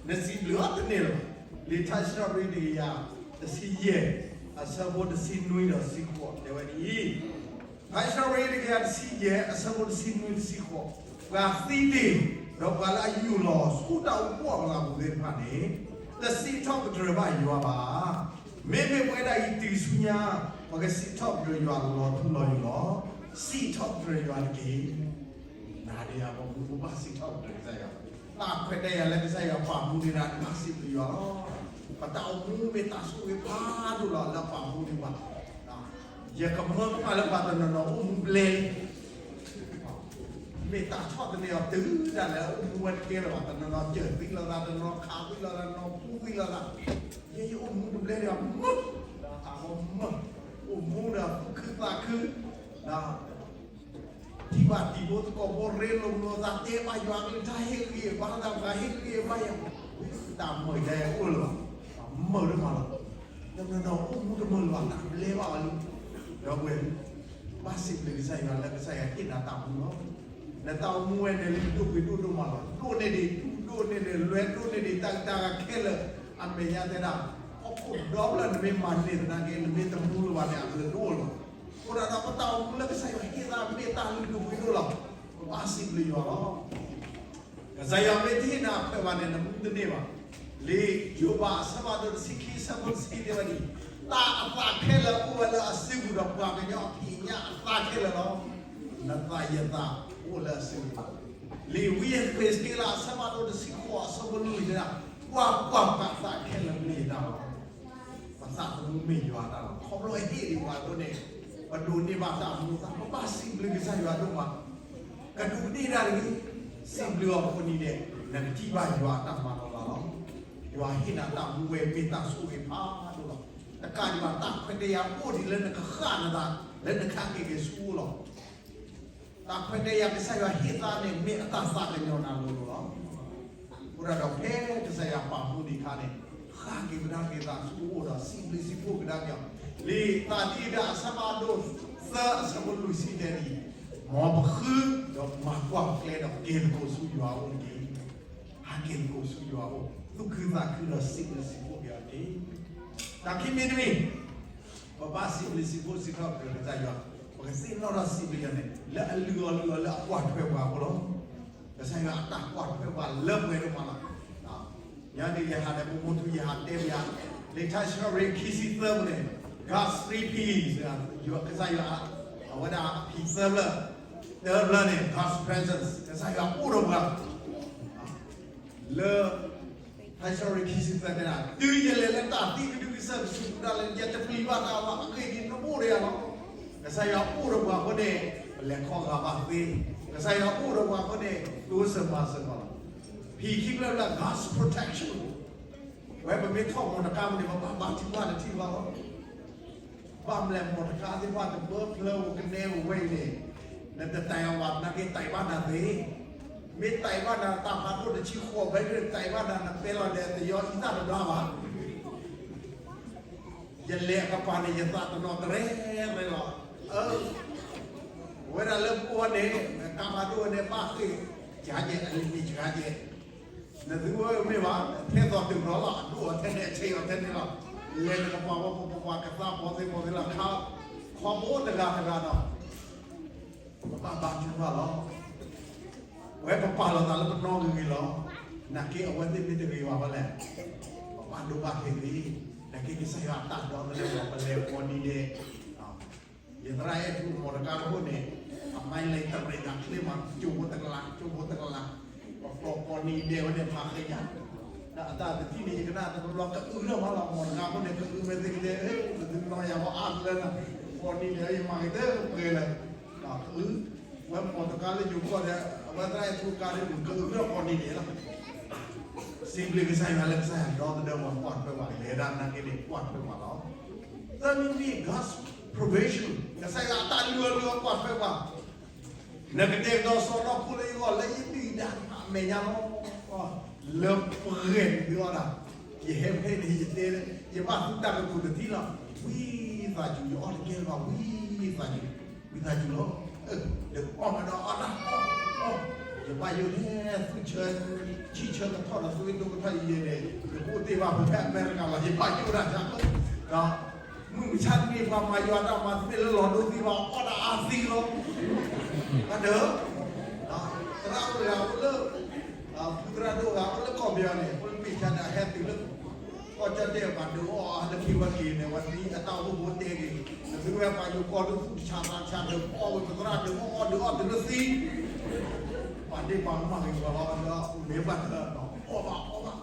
နစံးဘျုးအီၤတန့ၢ်လၢၤဘၣ်. လံာ်ထါစံးထီၣ်ပတြၢၤတကယၤတဆံယဲၢ် အဆၢဖိတဆံနွံဒီးတဆံဃိးတဲဝဲဒ်အံၤ, ထါစံးထီၣ်ပတြၢၤတကယၤတဆံယဲၢ် အဆၢဖိတဆံနွံတဆံဃိး, ပှၤသံတ့ၢ်, ဒီးပှၤလၢအယူၢ်လီၤဆူတၢ်အိၣ်ဖှိၣ်အလၤပူၤသ့ၣ်တဖၣ်န့ၣ် တစံးထီၣ်ပတြၢၤဘၣ်ယွၤဘၣ်. မ့မ့ၢ်ပဝဲဒၣ်အံၤတုၤဆူညါ ပကစံးထီၣ်ပတြၢၤယွၤလီၤထူလီၤယိာ်လီၤ. စံးထီၣ်ပတြၢၤယွၤတက့ၢ်. နၤဒီးယၤ ပမူပဘၣ်စံးထီၣ်ပတြၢၤကစၢ်ယွၤ, တၢ်ခွဲးတၢ်ယာ်လၢကစၢ်ယွၤပာ်မူန့ၢ်ဒၣ် ဘၣ်စံးဘျုးယွၤလီၤ. ပတၢ်အိၣ်မူမ့ၢ်တၢ်ဆိၣ်ဂ့ၤဖးဒိၣ်လီၤ လၢအပာ်မူန့ၢ်ပှၤ ယကမၢကမၣ်လၢပှၤတနီၤနီၤအိၣ်မူဘျဲလံ, မ့ၢ်တၢ်ဆီၣ်သနံးအီၤတုၤဒၣ်လဲာ် အိၣ်မူဝဲတကဲလၢၤဘၣ်, တနီၤနီၤစၢၤသံလိာ်သး, တနီၤခးသံလိာ်သး, တနီၤပူသံလိာ်သး, ယဲယအိၣ်မူတဘျဲဒီး မုာ်, ဒီးသးမုာ်မုာ်, အိၣ်မူဒီးသူၣ်ခုသးခု, ဒီး ထံၣ်ဘၣ်တံၤဖိသကိးဖိ ရ့လိာ်မုာ်လိာ်သး တဲဘၣ်ယွၤကလုၢ် တၢ်ဟ့ၣ်ဂံၢ်ဘါသး, ပှၤဟ့ၣ်ဂံၢ်ဘါယၤ, တၢ်မုာ်ယဲအိၣ်လၢၤဘၣ်, မုာ်ဒိၣ်မးလီၤ. တနီၤနီၤအိၣ်မူတမုာ်လၢၤဘၣ် တၢ်ဘျဲဘၣ်ဝဲလံ, ဒီပုၢ်ဝဲၢ်, ဘၣ်စံးဘျုးကစၢ်ယွၤလၢကစၢ်ယွၤဟ့ၣ်နၤတၢ်မူလီၤ. နတၢ်အိၣ်မူဝဲန့ၣ် လုၢ်ဒိၣ်ပှ့ၤဒိၣ်ဒိၣ်မးလီၤ. ဒိၣ်န့ၢ်ဒံး တူၢ်ဒိၣ်န့ၢ်ဒံး လွဲဒိၣ်န့ၢ်ဒံး တၢ်ဂ့ၢ်တၢ်ဂၤခဲလၢာ်, အမဲာ်ညါတဲဒၣ်, ဟီၣ်ခိၣ်ဒီဖျၢၣ်နမ့ၢ်မၤန့ၢ်သနာ်က့ နမ့ၢ်တမူလၢၤဘၣ်န့ၣ် အဘျုးဒိၣ်လီၤ. အဃိဒီးပတၢ်အိၣ်မူလၢကစၢ်ယွၤဟ့ၣ်သးမ့ၢ်တၢ်လုၢ်ဒိၣ်ပှ့ၤဒိၣ်လီၤ. ပဘၣ်စံးဘျုးယွၤလီၤ. ကစၢ်ယွၤမ့ၢ်တဟ့ၣ်နၤအခွဲးဘၣ်န့ၣ် နမူတန့ၢ်ဘၣ်. လံာ်ယိၤဘးအဆၢဖးဒိၣ်တဆံခံ အဆၢဖိတဆံခံတဲဝဲဒ်အံၤ, တၢ်အသးခဲလၢာ်အိၣ်ဝဲလၢအစုပူၤဒီး ပှၤကညီအဖံးအညၣ်အသးခဲလၢာ်လီၤ. နသးယသးအိၣ်လၢအစုပူၤဘၣ်. လံာ်ဝံယဃ့းစက့လးအဆၢဖးဒိၣ်တဆံဃိး အဆၢဖိလွံၢ်တဲဒၣ်, ကွၢ်ကွၢ်, ပသးခဲလၢာ်မ့ၢ်ယတၢ်လီၤ. ပသးသမူမ့ၢ်ယွၤအတၢ်လီၤ. ခီဖျိအဟ့ၣ်ဒံးပှၤအဃိန့ၣ်, ပဒိးန့ၢ်ဘၣ်တၢ်မူအသး, ပဘၣ်စံးဘျုးကစၢ်ယွၤဒိၣ်မး. ကဒူးကဒ့ၣ်တၢ်တဂ့ၤ, စံးဘျုးအီၤအဃိန့ၣ်ဒီး နကထံၣ်ဘၣ်ယွၤအတၢ်မၤလီၤလးလီၤ. ယွၤဟ့ၣ်နၤတၢ်မူဝဲမ့ၢ်တၢ်ဆိၣ်ဂ့ၤဖးဒိၣ်လီၤ. တကးဒံးဘၣ် တၢ်ခွဲးတၢ်ယာ်အိၣ်ဒံးလၢနကဃၣ်နသး, လၢနကဟဲက့ၤက့ၤဆူအအိၣ်လီၤ. တၢ်ခွဲးတၢ်ယာ်ကစၢ်ယွၤဟ့ၣ်သးန့ၣ် မ့ၢ်အတၢ်သးကညီၤနၤလိၤလိၤလီၤ. အဃိဒီးဖဲကစၢ်ယွၤပာ်မူဒံးအခါန့ၣ်, ဃၣ်က့ၤကဒါက့ၤသးဆူအအိၣ်ဒီး စံးဘျုးစံးဖှိၣ်ကဒါက့ၤအီၤ. လံာ်သးဒံဒၣ်အဆၢဖးဒိၣ်သၢ အဆၢဖိလွံၢ်ဆံတဲဒ်အံၤ, မ်ပဃုဒီးမၤကွၢ်ပကျဲဒီး က့ၤသကိးဆူယွၤအအိၣ်တက့ၢ်. ဟးက့ၤသကိးဆူယွၤအအိၣ်, သူၣ်ခုသးခုဒီးစံးဘျုးစံးဖှိၣ်က့ၤအီၤတက့ၢ်. တၢ်ခံမံၤတမံၤ, ပဘၣ်စံးဘျုးစံးဖှိၣ်စံးထီၣ်ပတြၢၤကစၢ်ယွၤ, ပကသ့ၣ်နီၣ်ထီၣ်စံးဘျုးယွၤန့ၣ် လၢအလုၢ်အီၤလုၢ်အီၤလၢအကွၢ်ထွဲပှၤအဃိလီၤ. ကစၢ်ယွၤအတၢ်ကွၢ်ထွဲပှၤလၢပှဲၤဒိၣ်မးလီၤ. ညါန့ၣ်ယဟးဒီးပမိၢ်ထူ ယဟးတဲပှၤ, လံာ်ထါစံးထီၣ်ပတြၢၤခံဆံသၢပူၤန့ၣ်, God's three P's, ကစၢ်ယွၤ, အဝဲဒၣ်အဖံးသၢဖျၢၣ်, သၢဖျၢၣ်န့ၣ် God's presence, ကစၢ်ယွၤအိၣ်ဒီးပှၤ လၢ ထါစံးထီၣ်ပတြၢၤခံဆံသၢတဲဒၣ်, တုၤယလဲၤလၢတၢ်သံကဒုကစၢၢ်ကဆူးဒၣ်လဲာ် ယတပျံၤဘၣ်တၢ်ဘၣ်, အဂ့ၢ်ဒ်အံၤ နအိၣ်ဒီးယၤလီၤ. ကစၢ်ယွၤအိၣ်ဒီးပှၤအဃိန့ၣ်, ပလဲၤခီဂာ်ဘၣ်သ့, ကစၢ်ယွၤအိၣ်ဒီးပှၤအဃိန့ၣ် တိစၢၤမၤစၢၤပှၤလီၤ. ဖံခံဖျၢၣ်လၢ God's protection, ဝဲပမ့ၢ်ထီၣ်မီတကါပူၤန့ၣ် ပဘၣ်ဘါထုကဖၣ်တထံၣ်ဘၣ်လီၤ. ဘၣ်မလဲၣ် မီတကါသ့ၣ်တဖၣ်တဘၢဖျၢဝဲကနဲဝဲအံၤန့ၣ်, နတတဲာ်အီၤဘၣ်သနာ်က့ တဲာ်ဘၣ်နၤသ့, မ့ၢ်တဲာ်ဘၣ်နၤတၢ်ဖးဒိၣ်တဆံဃိးဘဲန့ၣ် တဲာ်ဘၣ်နၤ နပဲလီၤဒီး တယီအံသၣ်တဘျါဘၣ်. ယလဲၤအကပၤန့ၣ် ယသးတနီၤတရဲၣ်ရဲၣ်လီၤ. အၢ, ဝဲဒၣ်လၢပအိၣ်န့ၣ် ကါဖးဒိၣ်ဝဲန့ၣ် ဘၣ်ဃ့ၢ်, ကယဲၢ် အလံၤမ့ၢ်ကယဲၢ် နသုဝဲမ့ၢ်ဘၣ်, ထဲသိးတုၤလီၤလီၤ အဒိၣ်အီၤထဲန့ၣ် အဆံးအီၤထဲန့ၣ်လီၤ. လဲၤနကပၤဝဲ ပပှၤကသးပီသ့ပီသ့လီၤ. ခီဖျိတဂၤတဂၤဒီး ပဘၣ်ဘါထုကဖၣ်လီၤ. ဝဲပပာ်လီၤသးလၢပနီၣ်ဂ့ၤဂ့ၤလီၤ. နာ်က့အဝဲသ့ၣ်မ့ၢ်တဂ့ၤဘၣ်ဝဲလဲၣ်, ပဘၣ်ဒိဘၣ်ထံးသ့, နာ်က့ကစၢ်ယွၤအတၢ်ဒီသဒၢပှၤ ပလဲၤကိးနံၤဒဲး, ယသရၣ်အဲၣ်ထူမီတကါတခိၣ်န့ၣ်, အမါလဲၤတရံးနၤချ့မး ကၠိဖိတကလး ကၠိဖိတကလး, ပကိးကိးနံၤဒဲးဝဲန့ၣ် မၤဃဲညါ, ဒီးအတၢ်တထံၣ်န့ၣ် ယကနၣ်တဘျီဘျီကအုလီၤမးလီၤ မီတကါတခိၣ်န့ၣ် ကအုဝဲသ့ၣ်ကတဲ, ပသုနီၢ်ယၤဝဲအါလၢနၤ, ကိးနံၤဒဲးယမၤက့ၤတပှဲၤလၢၤ အု, ဝဲမီတကါလၢယိၤကီၢ်ဒီး အဝဲသရၣ်အဲၣ်ထူကါဒ်န့ၣ် ကအုထီၣ်ကိးနံၤဒဲးလီၤ. Simply ကစၢ်ယွၤလၢကစၢ်ယွၤဒီသဒၢပှၤ ကွၢ်ထွဲပှၤ လဲၤဒၣ်နာ်က့န့ၣ် ကွၢ်ထွဲပှၤလီၤ. သၢမံၤမံၤ God's provision ကစၢ်ယွၤအတၢ်လုၢ်အီၣ်လုၢ်အီပှၢ်ထွဲပှၤ, နကတဲာ်ကတီၤစီၢ်နီၤခိလၢယဂီၢ် လၢယဒုၣ်ယဒါအမဲာ်ညါလီၤ. လၢပှဲၤန့ၣ်ဒုးအီၣ်ဒၣ်, ယဟဲဖဲန့ၣ် ယတဲ, ယဘၣ်သူတၢ်ကတိၤတထံၣ်လီၤ. ဝံသးစူၤ ယအီၣ်တကဲလၢၤဘၣ် ဝံသးစူၤ, ဝံသးစူၤလီၤ. ဒီးအီၣ်မးဒီးအီၣ်တၢ်အီၣ်အီၣ်, ယဘၣ်ယိၣ်ထဲသူၣ်ဆၢ, ဆံၣ်ဆၢကထီၣ်ဒီး သူဝဲဒိကထီၣ်ယဲန့ၣ် ယကအိၣ်တ့ၢ်ဘၣ်ဖိဖဲအမဲရကၤလီၤ ယဘၣ်ယိၣ်တၢ်ဆါ, ဒီး မုၢ်မဆါတနံၤပှၤမၤယွၤတၢ်မၤတမ့ၢ်လၢလီၤဒိသံဘၣ် အီၣ်တၢ်အါသံလီၤ. ဘၣ်ဒီး သရၣ်အိၣ်တဂၤအိၣ်လၢ, ဖုသရၣ်ဒိၣ်တဂၤအိၣ်လၢကီၢ်ပယီၤန့ၣ် အိၣ်လၢမ့ၢ်ဆါန့ၣ် အဟဲတုၤလၢ ကီၢ်ကၠီၣ်တဲၣ် ပှၤဒုးအီၣ်အီၤလၢခံဝဲက့ၤန့ၣ် ဝဲသံအတၢ်အိၣ်ဖှိၣ်ဖိတဲက့ၤ, နသုဝဲပှၤယိၤကီၢ်ဒုးသူၣ်တဆါသးတဆါ ဒုးအီၣ်ဝဲပသရၣ်ဒုးအီၣ်အီၣ်ဒုးအီၣ်တုၤလၢသံ ပှၤဒ့ပှၤကမၣ်ဂ့ၤဂီၤလီၤ ဒီးမ့ၢ်ဘၣ်တၢ်ဒီး အီၣ်ဘၣ်အီဘၣ်အါ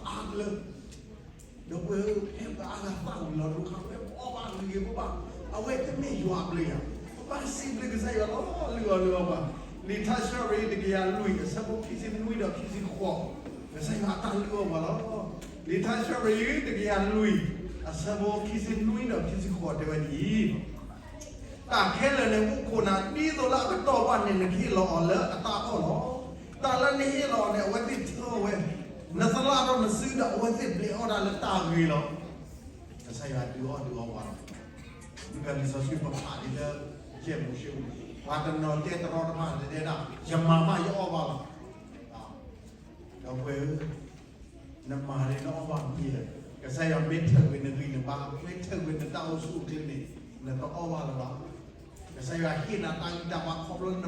ကလၢ ဒီပုၢ်ဝဲၢ်ဧၢ, ဖဲပှၤအါဂၤသၣ်ဝံၤလီၤဒိခါ ပအီၣ်ဘၣ်ဂ့ၤဂ့ၤဘၣ်ဘၣ်, အဝဲတမ့ၢ်ယွၤအဘျုးယၤ, ပဘၣ်စံးဘျုးကစၢ်ယွၤလီၤ လုၢ်အီၣ်လုၢ်အီပှၤ, လံာ်ထါစံးထီၣ်ပတြၢၤ တကယၤလွံၢ် အဆၢဖိခံဆံနွံဒီးခံဆံဃိး, ကစၢ်ယွၤအတၢ်လုၢ်အီၣ်ပှၤလီၤ. လံာ်ထါစံးထီၣ်ပတြၢၤ တကယၤလွံၢ် အဆၢဖိခံဆံနွံဒီးခံဆံဃိးတဲဝဲဒ်အံၤ တၢ်ခဲလၢာ်န့ၣ် အိၣ်ခိးနၤ ဒ်သိးလၢအကတီၢ်ဘၣ်န့ၣ် နကဟ့ၣ်လီၤအီၤလၢအတၢ်အီၣ်လီၤ. တၢ်လၢနဟ့ၣ်လီၤအီၤန့ၣ် အဝဲသ့ၣ်ထၢဝဲ, နသလၣ်ထီၣ်နစုဒီး အဝဲသ့ၣ်ဘျဲးအီၣ်တၢ်လၢတၢ်ဂ့ၤလီၤ. ကစၢ်ယွၤဒုးအီၣ်ဒုးအီပှၤလီၤ. မုၢ်ဂၤလံာ်စီဆှံပဖးလံလၢ ယဲၢ်မိၤၡ့ပူၤ, ပှၤတနီၤတဲတရီတပါ တဲဒၣ် ယ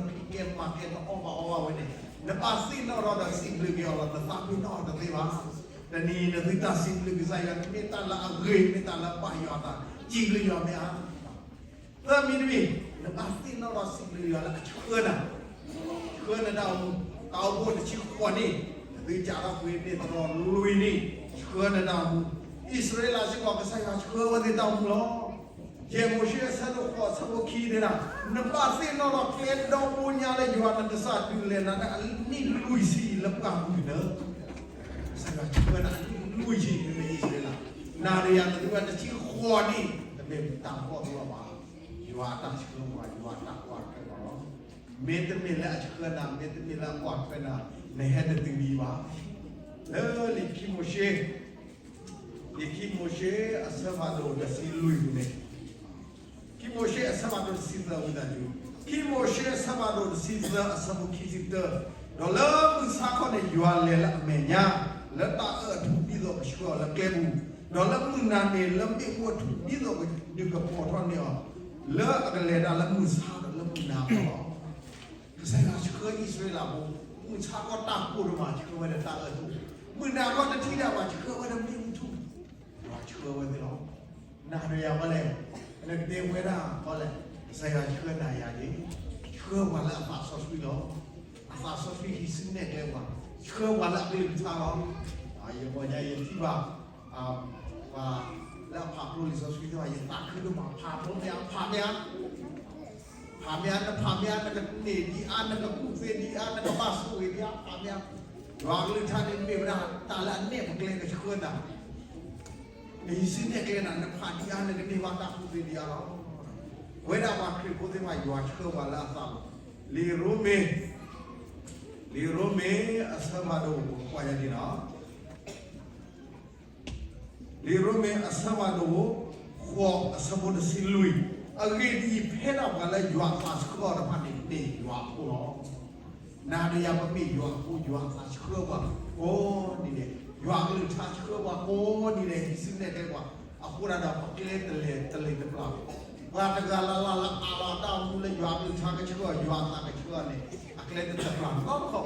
မၤဘၣ်ယအီၣ်ဘၣ်လီၤ. ဒီပုၢ်ဝဲၢ်ဧၢ, နမၤန့ၣ်နအီၣ်ဘၣ်မ့ၢ်လၢ ကစၢ်ယွၤမ့ၢ်ထၢကွံာ်နဂံၢ်နဘါ, မ့ၢ်ထၢကွံာ်နတၢ်အိၣ်ဆူၣ်အိၣ်ချ့န့ၣ် နတအီၣ်ဘၣ်လၢၤဘၣ်. ကစၢ်ယွၤဟ့ၣ်နၤတၢ်ဂံၢ်တၢ်ဘါခီဖျိလၢနဖံးကဲမၤကဲ နအီၣ်ဘၣ်အီဘၣ်ဝဲန့ၣ် နဘၣ်သ့ၣ်နီၣ်ထီၣ်ဒီးစံးဘျုးက့ၤအီၤလီၤ. နသးပ့ၤနီၣ်အီၤတသ့ဘၣ်. တနံၤအံၤ နသုတၢ်စံးဘျုးကစၢ်ယွၤ မ့ၢ်တၢ်လၢအဂ့ၤ မ့ၢ်တၢ်လၢအဘၣ်ယွၤအသး စံးဘျုးယွၤမ့ၢ်ဧါ. သၢမံၤတမံၤ, နဘၣ်သ့ၣ်နီၣ်ထီၣ်စံးဘျုးယွၤလၢအဆှၢနၤ, ဆှၢနတၢ်အိၣ်မူ, တၢ်အိၣ်ဖှိၣ်တဆံဃိးနံၣ်, နသုကးထီၣ်ကွံာ်န့ၢ်သရိာ်လွံၢ်နံၣ်, ဆှၢနတၢ်အိၣ်မူ, အံၣ်စရ့လးစ့ၢ်ကီး ကစၢ်ယွၤဆှၢဝဲသ့ၣ်တၢ်အိၣ်မူလီၤ. ယဲၢ်မိၤၡ့အဆၢဒိၣ်ဃိး အဆၢဖိခံတဲဒၣ်, နဘၣ်သ့ၣ်နီၣ်ထီၣ်ကျဲဒီဘိညါလၢယွၤနကစၢ်ဒုးလဲၤနၤလၢအနံၣ်လွံၢ်ဆံလၢပှၢ်ပူၤန့ၣ်လီၤ. ကစၢ်ယွၤဆှၢနၤအနံၣ်လွံၢ်ဆံ မ့မ့ၢ်အံၣ်စရ့လး, နၤဒီးယၤ နသုဝဲတဆံဃိးနံၣ် တမ့ၢ်တၢ်ဖှီၣ်သီလၢၤဘၣ်. ယွၤအတၢ်ဆှၢပှၤ, ယွၤအတၢ်ကွၢ်ထွဲပှၤလီၤ. မ့တမ့ၢ်လၢအဆှၢနၤ, မ့တမ့ၢ်လၢအကွၢ်ထွဲနၤ, နဟဲတတုၤဒံးဘၣ်. လၢလံာ်ခံမိၤၡ့, လံာ်ခံမိၤၡ့အဆၢဖးဒိၣ်တဆံလွံၢ်န့ၣ်, ခံမိၤၡ့အဆၢဖးဒိၣ်တဆံသၢ ဝံသးစူၤ, ခံမိၤၡ့အဆၢဖးဒိၣ်တဆံသၢ အဆၢဖိခံဆံတၢ, ဒီးလၢမုၢ်ဆါခီန့ၣ် ယွၤလဲၤလၢအမဲာ်ညါ လၢတၢ်အၢၣ်အထူၣ် ဒ်သိးကဆှၢအီၤလၢကျဲပူၤ, ဒီးလၢမုၢ်နၤန့ၣ် လၢမ့ၣ်အူအထူၣ် ဒ်သိးကဒုးကပီၤထီၣ်န့ၢ်အီၤ, လၢအကလဲၤတၢ်လၢမုၢ်ဆါဒီးလၢမုၢ်နၤအဂီၢ်လီၤ. ကစၢ်ယွၤဆှၢအံၣ်စရ့လးဖိ, မုၢ်ဆါခီတၢ်ကိၢ်ဒိၣ်မး ဆှၢဝဲဒီးတၢ်အၢၣ်ထူၣ်, မုၢ်နၤခီတထံၣ်တၢ်ဘၣ် ဆှၢဝဲဒီးမ့ၣ်အူထူၣ်, ယွၤဆှၢဝဲသ့ၣ်လီၤ. နၤဒီးယၤဝဲလဲၣ်, နကတဲဝဲဒၣ်ဝဲလဲၣ်, ကစၢ်ယွၤဆှၢနၤယၤန့ၣ်, ဆှၢပှၤလၢအသးစီဆှံလီၤ. အသးစီဆှံဟံးစုနဲၣ်ကျဲပှၤ, ဆှၢပှၤလၢအကလုၢ်ကထါလီၤ. ယဂီၢ်ညါယထံၣ်ဘၣ် ပှၤလၢအဖးဖျိလံာ်စီဆှံသ့ၣ်တဖၣ် ယသးခုဒိၣ်မး, ဖးဖျိမ့ၢ်ဧါ, ဖးမ့ၢ်ဧါ, ဖးမ့ၢ်ဧါ, နဖးမ့ၢ်ဧါ, နကန့ၢ်ဒံးအါ, နကကူၣ်သ့ဒံးအါ, နကဘၣ်ဆိၣ်ဂ့ၤဒံးအါ, ဖးမ့ၢ်ဧါ. ယွၤအကလုၢ်ကထါန့ၣ်မ့ၢ်ဝဲဒၣ် တၢ်လၢအနဲၣ်ပကျဲကဆှၢနၤ, နဟံးစုနဲၣ်ကျဲနၤ, နဖးဒံးအါ, နကန့ၢ်ဘၣ်တၢ်ကူၣ်သ့ဒံးအါလီၤ. ပဝဲဒၣ်ပှၤခရံာ်ဖိသ့ၣ်တဖၣ် ယွၤဆှၢပှၤလၢအသးလီၤ. လံာ်ရိမ့ၤ, လံာ်ရိမ့ၤအဆၢဖးဒိၣ် ကွၢ်ယၤဒ်နီၤ လံာ်ရိမ့ၤအဆၢဖးဒိၣ် ဃိး အဆၢဖိတဆံလွံၢ်, အဂ့ၢ်ဒ်အံၤ, ဖဲဒၣ်ပှၤလၢယွၤအသးဆှၢအီၤတဖၣ်န့ၣ် မ့ၢ်ယွၤအဖိလီၤ. နၤဒီးယၤပမ့ၢ်ယွၤအဖိ, ယွၤအသးဆှၢပှၤကိးနံၤဒဲး, ယွၤအကလုၢ်ကထါဆှၢပှၤကိးနံၤဒဲး, ဟံးစုနဲၣ်ကျဲပှၤ, အဃိဒၣ်ဒီး ပကျဲတလဲၤတလံၤတပျၢ်, ပှၤတဂၤလၢ်လၢ်လၢအးလီၤအတၢ်အိၣ်မူလၢယွၤအကလုၢ်ကထါကဆှၢအီၤ, ယွၤအသးကဆှၢအီၤန့ၣ် အကျဲတတပျၢ်နီတခီၣ်ဘၣ်.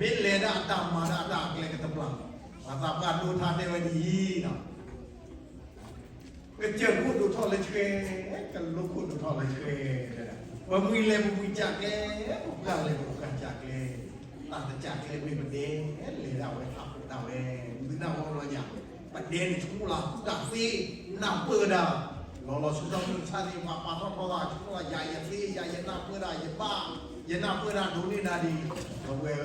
မ့ၢ်လဲၤဒၣ်အတၢ်မၤဒၣ်အတၢ်အကျဲကတပျၢ်, ပှၤသးပှၢ်ဒိထါတဲဝဲဒ်အံၤ, ကစၢၢ်ခိၣ်ဒိၣ်ထီၣ်လၢဆှဲ, ကလိခိၣ်ဒိၣ်ထီၣ်လၢဆှဲ, ပမှံၤလဲၤပမှံၤကၢ်ကျဲ, ပပှၢ်လဲၤပပှၢ်ကၢ်ကျဲ, တၢ်တကၢ်ကျဲမ့ၢ်ပဒဲလဲၤဒၣ်ဝဲဟးဖျိးဒၣ်ဝဲ, မုၢ်နၢ်ဝီလီၤညါ, ပဒဲန့ၣ်ဆိကမိၣ်လီၤသူၣ်တၢ်သ့, နၢ်ပၢၢ်ဒၣ်, လီၤလီၤဆီဆီမုၢ်မဆါန့ၣ် ပှၤပာ်ထီၣ်ထီသးဆိကမိၣ်လီၤ ယၤယသ့ ယၤယနၢ်ပၢၢ်ဒၣ်ယဘၣ်, ယနၢ်ပၢၢ်ဒၣ်ဒိးန့ၢ်နၤဒံး, ဒီပုၢ်ဝဲၢ်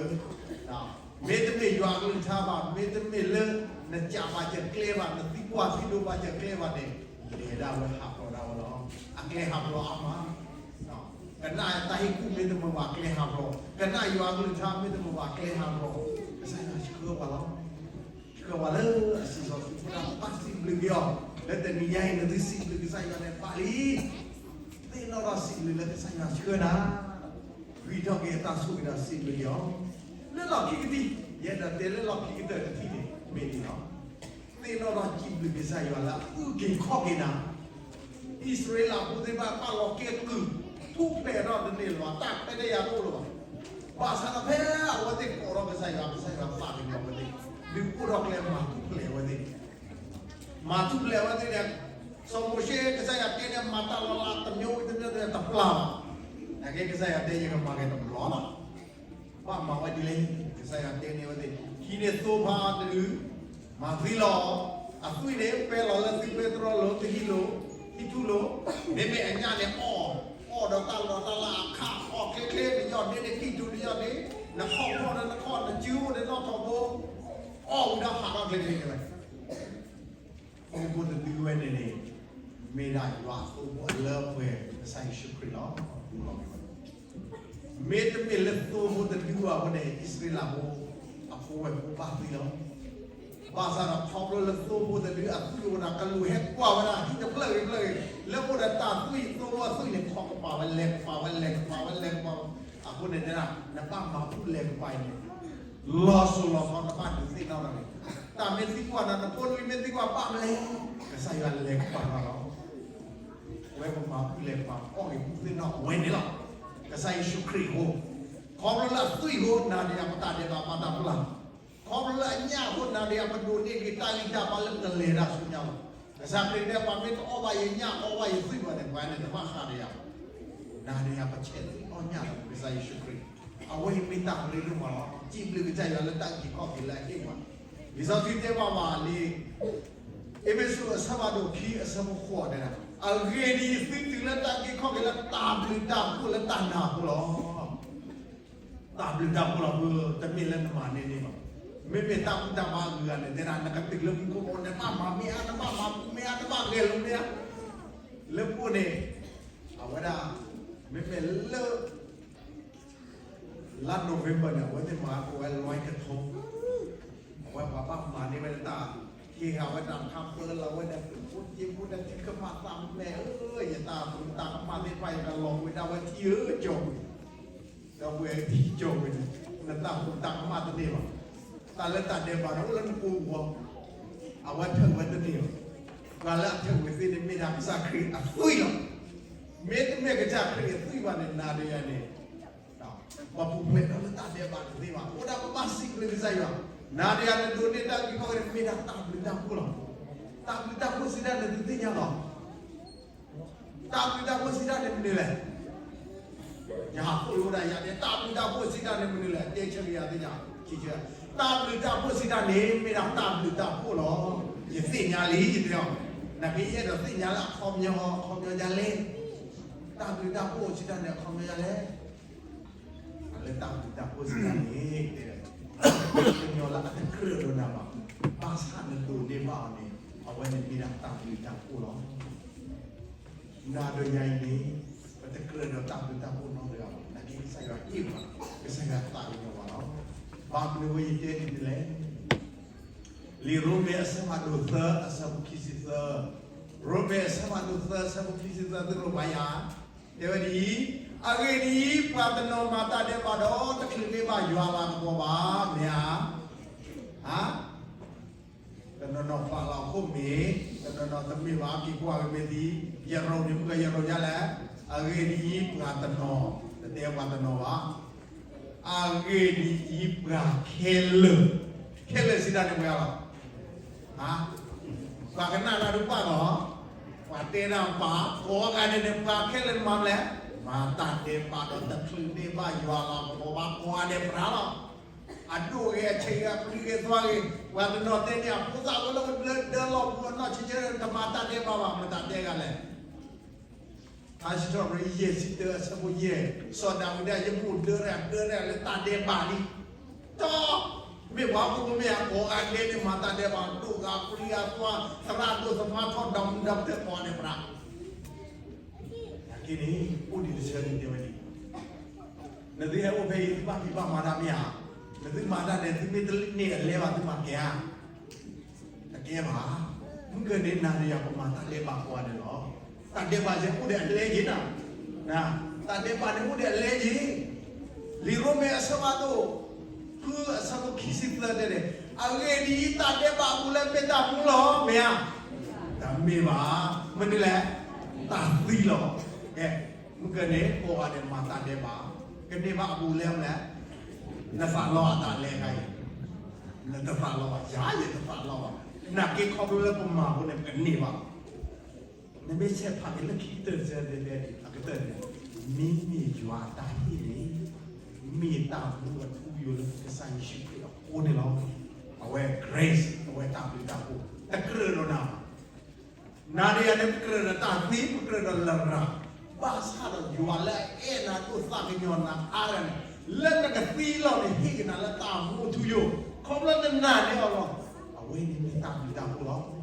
ဧၢ, မ့တမ့ၢ်ယွၤအကလုၢ်ကထါဘၣ်, မ့တမ့ၢ်လၢ နကးဘၣ်စၢၤကျဲဘၣ်, နသံကွၢ်သံဒိးဘၣ်စၢၤကျဲဘၣ်န့ၣ်, လဲၤဒၣ်ဝဲဟးဖျိးဒၣ်ဝဲလီၤ. အကျဲဟးဖျိးအါမး, ကနၣ်တၢ်ဟ့ၣ်ကူၣ်မ့တမ့ၢ်ဘၣ်ကျဲဟးဖျိး, ကနၣ်ယွၤအကလုၢ်ကထါမ့တမ့ၢ်ဘၣ်ကျဲဟးဖျိး, ကစၢ်ယွၤဆှၢပှၤလီၤ. ဆှၢပှၤလၢအစံၣ်စိၤသုးဖိတၢ်ဘၣ်စံးဘျုးက့ၤအီၤ, လၢတနံၤညါအံၤ နသုစံးဘျုးကစၢ်ယွၤန့ၣ်ဘၣ်လံ. သ့ၣ်နီၣ်ထီၣ်စံးဘျုးလၢကစၢ်ယွၤဆှၢနၤ, ဂံၢ်ထီၣ်က့ၤအတၢ်ဆိၣ်ဂ့ၤဒီးစံးဘျုးက့ၤအီၤ, လၢလီၢ်ခံကတၢၢ်, ယအဲၣ်ဒိးတဲလၢလီၢ်ခံကတၢၢ်တထံၣ်န့ၣ် မ့ၢ်န့ၣ်လီၤ. သ့ၣ်နီၣ်ထီၣ်စံးဘျုးကစၢ်ယွၤလၢအအုၣ်က့ၤခီၣ်က့ၤနၤ, အံၣ်စရ့လးဖိသ့ၣ်တဖၣ်ဘၣ်လီၤကဲကုၢ်, ထူၣ်ဖျဲးထီၣ်တန့ၢ်လၢၤဘၣ်, တၢ်ခွဲးတၢ်ယာ်တအိၣ်လၢၤဘၣ်. ဘၣ်ဆၣ်ဒီးဖဲအဝဲသ့ၣ်ကိးထီၣ်ကစၢ်ယွၤ, ကစၢ်ယွၤသးကညီၤဝဲသ့ၣ်, ဒုးအိၣ်ထီၣ်ကျဲမၤထူၣ်ဖျဲးဝဲသ့ၣ်, မၤထူၣ်ဖျဲးဝဲသ့ၣ်န့ၣ်, စီၤမိၤၡ့ ကစၢ်ယွၤတဲန့ၣ် မၤတၢ်လီၤလးတမံၤဝံၤတမံၤတပျၢ်ဘၣ်. နာ်က့ကစၢ်ယွၤတဲယကမၤက့ၤတဘျီလီၤ. ဘၣ်မၤဝဲဒ်လဲၣ်, ကစၢ်ယွၤတဲန့ၢ်ဝဲသ့ၣ်, ဟံးန့ၢ်သိဖါတဒု, မၤသံလီၤ. အသွံၣ်န့ၣ် ပဲလီၤလၢသွံၣ်ပဲတြီလိၤ, တဟံၣ်လိၤ, ဟံၣ်ထူၣ်လိၤ, မ့မ့ၢ်အညၣ်န့ၣ်အီၣ်, အီၣ်ဒီးတၢ်လီၤတၢ်လးအခး, အီၣ်ချ့ချ့, နယီၢ်ဒ့န့ၣ် ကံၢ်ထူၣ်နယီၢ်ဒ့, နခီၣ်ဖျီၣ်ဒီးနခီၣ်, နစုအိၣ်ဒီးနီၣ်ထိးဘိ, အီၣ်ဝံၤဒီးဟးထီၣ်ချ့ချ့န့ၣ်ဝဲ သိဖိတဒုဝဲန့ၣ်န့ၣ်, မ့ၢ်ဒၣ်ယွၤအသိဖိအလၢအပှဲၤ ကစၢ်ယ့ၣ်ၡူးခရံာ်လီၤ. မ့တမ့ၢ်လၢသိဖိတဒုဘၣ်အဃိန့ၣ် အံၣ်စရ့လးဖိ အဖိဝဲၢ်ဖိဘၣ်သွံၣ်လီၤ. ဘၣ်ဆၣ်ဒီးခီဖျိလၢသိဖိတဒုအသွံၣ်အိၣ်ဒီး ကလူးဟဲကွၢ်ဝဲဒၣ်ဟံၣ်တဖျၢၣ်ဂ့ၤတဖျၢၣ်ဂ့ၤ လၢအိၣ်ဒီးတၢ်သွံၣ်, သိဖိအသွံၣ်န့ၣ် ခီကပၤဝဲ လဲၤကပၤဝဲ လဲၤကပၤဝဲ လဲၤကပၤဝဲ. အဃိန့ၣ်တဲဒၣ် နဘၣ်မၤဘူၣ်လဲၤကပၤအံၤန့ၣ် လီၤစိၤလီၤထီ နဘၣ်ဒုးသ့ၣ်နီၣ်ထီၣ်န့ၣ်, တၢ်မ့ၢ်သံကွၢ်နၤ, နဖိနလံၤမ့ၢ်သံကွၢ်ဘၣ်မလဲၣ်, ကစၢ်ယွၤလဲၤကပၤနၤလီၤ. အဝဲပမၤဘူၣ်လဲၤကပၤ အီၣ်ဂ့ၤဘူၣ်သ့ၣ်နီၣ်အဝဲန့ၣ်လီၤ. ကစၢ်ယ့ၣ်ၡူးခရံာ်အဃိ, ခီဖျိလၢအသွံၣ်အဃိ နၤဒီးယၤပတၢ်ဒဲးဘးဘၣ်တၢ်ပျၢ်, ခီဖျိလၢအညၣ်အဃိ နၤဒီးယၤပဒိးန့ၢ်က့ၤတၢ်ဂံၢ်တၢ်ဘါလၢပကလဲၤတၢ်ဆူညါလီၤ. ကစၢ်ခရံာ်တဲ ပှၤမ့ၢ်တအီၣ်ဘၣ်ယညၣ် အီၣ်ဘၣ်ယသွံၣ်ဘၣ်န့ၣ် ပှၤန့ၣ်တဘၣ်ဃးဒီးယၤဘၣ်. နၤဒီးယၤပဆဲးသွံၣ်အီၣ်ညၣ်လီၤ ကစၢ်ယ့ၣ်ၡူးခရံာ်, အဝဲအံၤမ့ၢ်တၢ်ရ့ဒိၣ်မးလီၤ. စံးဘျုးကစၢ်ယွၤလၢတၢ်အုၣ်က့ၤခီၣ်က့ၤလၢအဟ့ၣ်ပှၤ, လံာ်စီဆှံတဲဘၣ်ပှၤလံ အ့းဖ့းစူးအဆၢဖးဒိၣ်ခံအဆၢဖိဃိးတဲဒၣ်, အဂ့ၢ်ဒ်အံၤ, သုတုၤလၢတၢ်အုၣ်က့ၤခီၣ်က့ၤလၢတၢ်ဘျုးတၢ်ဖှိၣ်လၢတၢ်နာ်အဃိလီၤ. တၢ်ဘျုးတၢ်ဖှိၣ်လီၤ, တမ့ၢ်လၢနမၤန့ၢ်န့ၢ်ဘၣ်. မ့မ့ၢ်တၢ်ဘူၣ်တၢ်ဘါအဂုၤအဂၤန့ၣ် တဲဒၣ်နကတုၤလၢမူခိၣ်ဘီ နဘၣ်မၤမ့ၢ်အါ, နဘၣ်မၤဘူၣ်မ့ၢ်အါ, နဘၣ်ဂဲၤလိာ်မ့ၢ်အါ. လၢပအိၣ်န့ၣ် အဝဲဒၣ် မ့မ့ၢ်လၢ လါ November န့ၣ် အဝဲသ့ၣ်မၤကိးဝဲ လွဲကထိ, အဝဲပှၤဘၣ်မၤန့ၢ်ဝဲဒၣ်တၢ်, ဟ့ၣ်ဃာ်ဝဲတၢ်ခါ ပၢလီၤဝဲဒၣ် သုးဖိက့ဖိဒီးထံကမၣ်သးမဲာ်ဧၢ, ယတၢ်ဃူတၢ်ကမၣ်သ့ၣ်တဖၣ် ယကလီၤဝဲဒၣ်ဝဲထံဧၢ ကၠီၤဝဲ, ဒီပုၢ်ဝဲၢ်ထံကၠီၤဝဲန့ၣ်, နတၢ်ဃူတၢ်ကမၣ်တန့ၢ်ဘၣ်. တၢ်လၢတၢ်ဒဲးဘးန့ၣ်အိၣ်လၢနကိာ်ပူၤ, အဝဲထၢၣ်ဝဲတန့ၢ်ဘၣ်. ပှၤလၢအထၢၣ်ဝဲသ့န့ၣ် မ့ၢ်ဒၣ်ကစၢ်ခရံာ်အသွံၣ်လီၤ. မ့တမ့ၢ်ကစၢ်ခရံာ်အသွံၣ်ဘၣ်န့ၣ် နၤဒီးယၤန့ၣ် ပပူၤဖျဲးထီၣ်လၢတၢ်ဒဲးဘးတသ့ဘၣ်. အိၣ်ဒၣ်ပဘၣ်စံးဘျုးကစၢ်ယွၤ, နၤဒီးယၤနဒိးန့ၢ်တၢ်အုၣ်က့ၤခီၣ်က့ၤန့ၣ် မ့ၢ်ဒၣ်တၢ်ဘျုးတၢ်ဖှိၣ်လီၤ. တၢ်ဘျုးတၢ်ဖှိၣ်စံးတၢ်န့ၣ် သုသ့ၣ်ညါလီၤ. တၢ်ဘျုးတၢ်ဖှိၣ်စံးတၢ်န့ၣ်မနုၤလဲၣ်. ယဟးသိၣ်လိဝဲဒၣ်ယၤန့ၣ် တၢ်ဘျုးတၢ်ဖှိၣ်စံးတၢ်န့ၣ်မနုၤလဲၣ်, တဲဆၢက့ၤယၤသ့ၣ်ညါ, တၢ်ဘျုးတၢ်ဖှိၣ်စံးတၢ်န့ၣ် မ့ၢ်ဒၣ်တၢ်ဘျုးတၢ်ဖှိၣ်လီၤ. ယသ့ၣ်ညါလံ ယတဲအီၤ, နာ်က့ယအဲၣ်ဒိးသ့ၣ်ညါလၢအခီပညီ အခီပညီဒ်လဲၣ်. တၢ်ဘျုးတၢ်ဖှိၣ်စံးတၢ်န့ၣ် အခီပညီဒ်လဲၣ်. လၢတၢ်ဘျုးတၢ်ဖှိၣ်စံးတၢ်န့ၣ် တဲ အခီပညီလၢအတကြၢးဒီးနၤဘၣ်, ဘၣ်ဆၣ်နဒိးန့ၢ်ဘၣ်အီၤန့ၣ် အဝဲန့ၣ်မ့ၢ်ဒၣ်တၢ်ဘျုးတၢ်ဖှိၣ်လီၤ. နၤဒီးယၤအံၤန့ၣ် ပတကြၢးဒီးတၢ်ဘျုးတၢ်ဖှိၣ်နီတဂၤဘၣ်, နာ်က့ကစၢ်ယွၤဟ့ၣ်ပှၤ, ကစၢ်ယွၤသးကညီၤပှၤလီၤ. ဘၣ်မနုၤအဃိယတဲဒ်န့ၣ်လဲၣ်. လံာ်ရိမ့ၤအဆၢဖးဒိၣ်သၢ အဆၢဖိခံဆံသၢ, ရိမ့ၤအဆၢဖးဒိၣ်သၢ အဆၢဖိခံဆံသၢ သုရိးဘၣ်ယၤ, တဲဝဲဒ်အံၤ, အဂ့ၢ်ဒ်အံၤ, ပှၤတနီၤမၤတၢ်ဒဲးဘးဒီး တချုးန့ၢ်ဘၣ်ယွၤအလၤကပီၤဘၣ်, မ့ၢ်ဧါ. ဟါ, တနီၤနီၤပာ်လီၤအခိၣ်မ့ၢ်, တနီၤနီၤတမ့ၢ်ဘၣ်, က့ၤကွၢ်ဝဲမ့ၢ်သံ, ယရိးန့ၣ် မ့ၢ်ကယရိးယါလဲၣ်. အဂ့ၢ်ဒ်အံၤ, ပှၤတနီၤ, တတဲပှၤတနီၤဘၣ်. အဂ့ၢ်ဒ်အံၤ, ပှၤခဲလၢာ်, ခဲလၢာ်စံးတၢ်န့ၣ်ပှဲၤလီၤ. ပှၤကနၣ်တၢ်တဘၣ်လီၤ. ပှၤတဲတၢ်ပာ်, ကိးဂၤဒဲးန့ၣ် ပှၤခဲလၢာ်မၤမနုၤလဲၣ်, မၤတၢ်ဒဲးဘးဒီး တချုးန့ၢ်ဘၣ်ယွၤလီၤ. ပှၤကိးဂၤဒဲးပြးလီၤ. အဒိၣ်ဂ့ၤ, အဆံးဂ့ၤ, အပျံၤဂ့ၤ, သွါဂ့ၤ, ပှၤတနီၤတဲန့ၣ် အဖိသၣ်ဝဲလၢကဘျၢဒၢလီၤပူၤအနီၢ်ဆံဆဲ တမၤတၢ်ဒဲးဘးဘၣ်, မတၤတဲဂၤလဲၣ်. ထါစံးထီၣ်ပတြၢၤယဲၢ်ဆံတၢ အဆၢဖိယဲၢ်, စီၤဒၤဝံးဒၣ် ယမိၢ်ဒၢတၢ်, ဒၢတၢ်လၢတၢ်ဒဲးဘးလံ. ဒီး မ့ၢ်ပှၤဟီၣ်ခိၣ်ဖိမ့ၢ်ဧါ, ကိးဂၤဒဲးန့ၣ် မၤတၢ်ဒဲးဘး, ဒိၣ်ဂၤပျံၤဂၤသွါ, သရၣ်ဒိၣ်သဖါထီၣ်, ဒီမုၢ်ဒီပတဲာ်ကိးဂၤဒဲးပြး. နာ်က့န့ၣ် အိၣ်ဒံးတဆၢန့ၣ်တဲဝဲဒ်အံၤ, နသုဟဲအိၣ်ဖဲအံၤ သုဘၣ်ဖံးဘၣ်မၤတၢ်မ့ၢ်ဧါ. နသုမၤတၢ်န့ၣ် သုမ့ၢ်တန့ၢ်အလဲဘၣ် သုမၤကဲဧါ. တကဲဘၣ်. မုၢ်ကၢၢ်န့ၣ် နၤဒီးယၤ ပမၤတၢ်ဒဲးဘးကိးဂၤဒဲးလီၤ. တၢ်ဒဲးဘးယဲအိၣ်ဒီးအလဲက့ၤနၤ, တၢ်ဒဲးဘးန့ၣ်အိၣ်ဒီးအလဲက့ၤ. လံာ်ရိမ့ၤအဆၢဖးဒိၣ်ဃု အဆၢဖိခံဆံသၢတဲန့ၣ်, အဂ့ၢ်ဒ်အံၤ, တၢ်ဒဲးဘးအပူၤလၢအမ့ၢ်တၢ်မူလီၤ, မ့ၢ်ဧါ. တမ့ၢ်ဘၣ်. မနုၤလဲၣ်. တၢ်သံလီၤ. ကဲ, မုၢ်ကၢၢ်န့ၣ် ကိးဂၤဒဲးမၤတၢ်ဒဲးဘး, ကန့ၢ်ဘၣ်အပူၤလၢမနုၤလဲၣ်. နသးလီဘၣ်တၢ်လဲၤခါအံၤ, နတသးလီဘၣ်, ယၤယတသးလီဘၣ်. နာ်က့ခီဖျိလၢပမၤအဃိန့ၣ် ပကန့ၢ်ဘၣ်. နမ့ၢ်ဆဲးဖးက့ၤလၢခံကတၢၢ်တစဲးတဲတဲအကတၢၢ်န့ၣ်, မ့မ့ၢ်ယွၤအတၢ်ဟ့ၣ်န့ၣ်, မ့ၢ်တၢ်မူအထူအယိာ်လၢကစၢ်ယ့ၣ်ၡူးခရံာ်အဃိန့ၣ်လီၤ. အဝဲ grace, အဝဲတၢ်ဘျုးတၢ်ဖှိၣ်, တကြၢးဒီးနၤဘၣ်. နၤဒီးယၤန့ၣ် ပကြၢးဒီးတၢ်သံ, ပကြၢးဒီးလရာ်, ဘၣ်ဆၣ်ဒီးယွၤလၢအအဲၣ်နၤဒိၣ်သးကညီၤနၤအါဂၤန့ၣ်, လၢနကသံလီၤန့ၣ် ဟ့ၣ်က့ၤနၤလၢတၢ်မူအထူအယိာ်, ခီဖျိနနာ်န့ၢ်အီၤလီၤ. အဝဲန့ၣ်မ့ၢ်တၢ်ဘျုးတၢ်ဖှိၣ်လီၤ.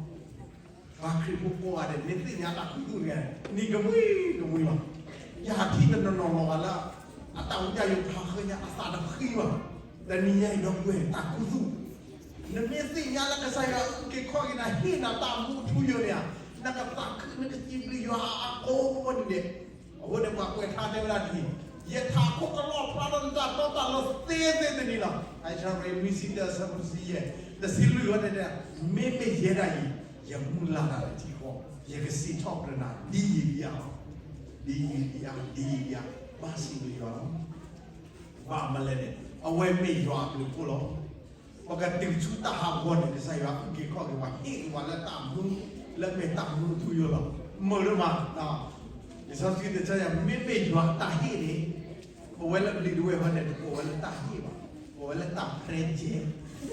ပှၤခရံာ်ဖိကိးဂၤဒဲး မ့ၢ်သ့ၣ်ညါတၢ်ခူသူၣ်တဂၤန့ၣ် နံၤကမှံကမှံလီၤ. ယဟးထံၣ်တနီၤနီၤလီၤဂာ်လၢ အတၢ်အိၣ်တၢ်ယိာ်ဖးဃၢညါအသးတဖှံဘၣ်. တနံၤညါအံၤဒီပုၢ်ဝဲၢ် တၢ်ခူသူၣ်, နမ့ၢ်သ့ၣ်ညါလၢကစၢ်ယွၤအုၣ်က့ၤခီၣ်က့ၤနၤ ဟ့ၣ်နၤတၢ်မူထူယိာ်န့ၣ်ဧါ, နကသးခု နကစံးဘျုးယွၤအါအါဂီၢ်ဂီၢ်န့ၣ်န့ၣ်, အဃိန့ၣ် ပှၤကွဲးထါတဲဝဲဒၣ်ဒ်အံၤ, ယထးခိၣ်ကလီၣ်ဖျါထီၣ်နတၢ်တီတၢ်လိၤသ့သ့တနံၤလီၤ. အဆၢရ့မံဆံတၢ အဆၢဖိတဆံယဲၢ်, တဆံလွံၢ်ဝဲန့ၣ်, မ့မ့ၢ်ယဲဒၣ်အံၤ, ယမုၢ်လၢ်တၢ်လၢထံဃီ, ယကစံးထီၣ်ပတြၢၤနၤ ဒ်ယံာ်ဒ်အါလီၤ. ဒ်ယံာ်ဒ်အါ, ဒ်ယံာ်ဒ်အါ, ဘၣ်စံးဘျုးယွၤလီၤ. ဘၣ်မလဲၣ်န့ၣ် အဝဲမ့ၢ်ယွၤအဘျုးအဖှိၣ်လီၤ. ပကတုၤဆူတၢ်ဟးဂီၤန့ၣ် ကစၢ်ယွၤအုၣ်က့ၤခီၣ်က့ၤပှၤ ဟ့ၣ်က့ၤပှၤလၢတၢ်မူ, လၢမ့ၢ်တၢ်မူထူယိာ်လီၤ. မုာ်ဒိၣ်မး, လံာ်စီဆှံတဲဆၢယၤ မ့မ့ၢ်ယွၤအတၢ်ဟ့ၣ်န့ၣ်, ပဝဲလၢပျံၤတဝဲၢ်ဖဲန့ၣ် တကိးဝဲလၢတၢ်ဟ့ၣ်ဘၣ်, ကိးဝဲလၢတၢ်ဖြဲကဲ,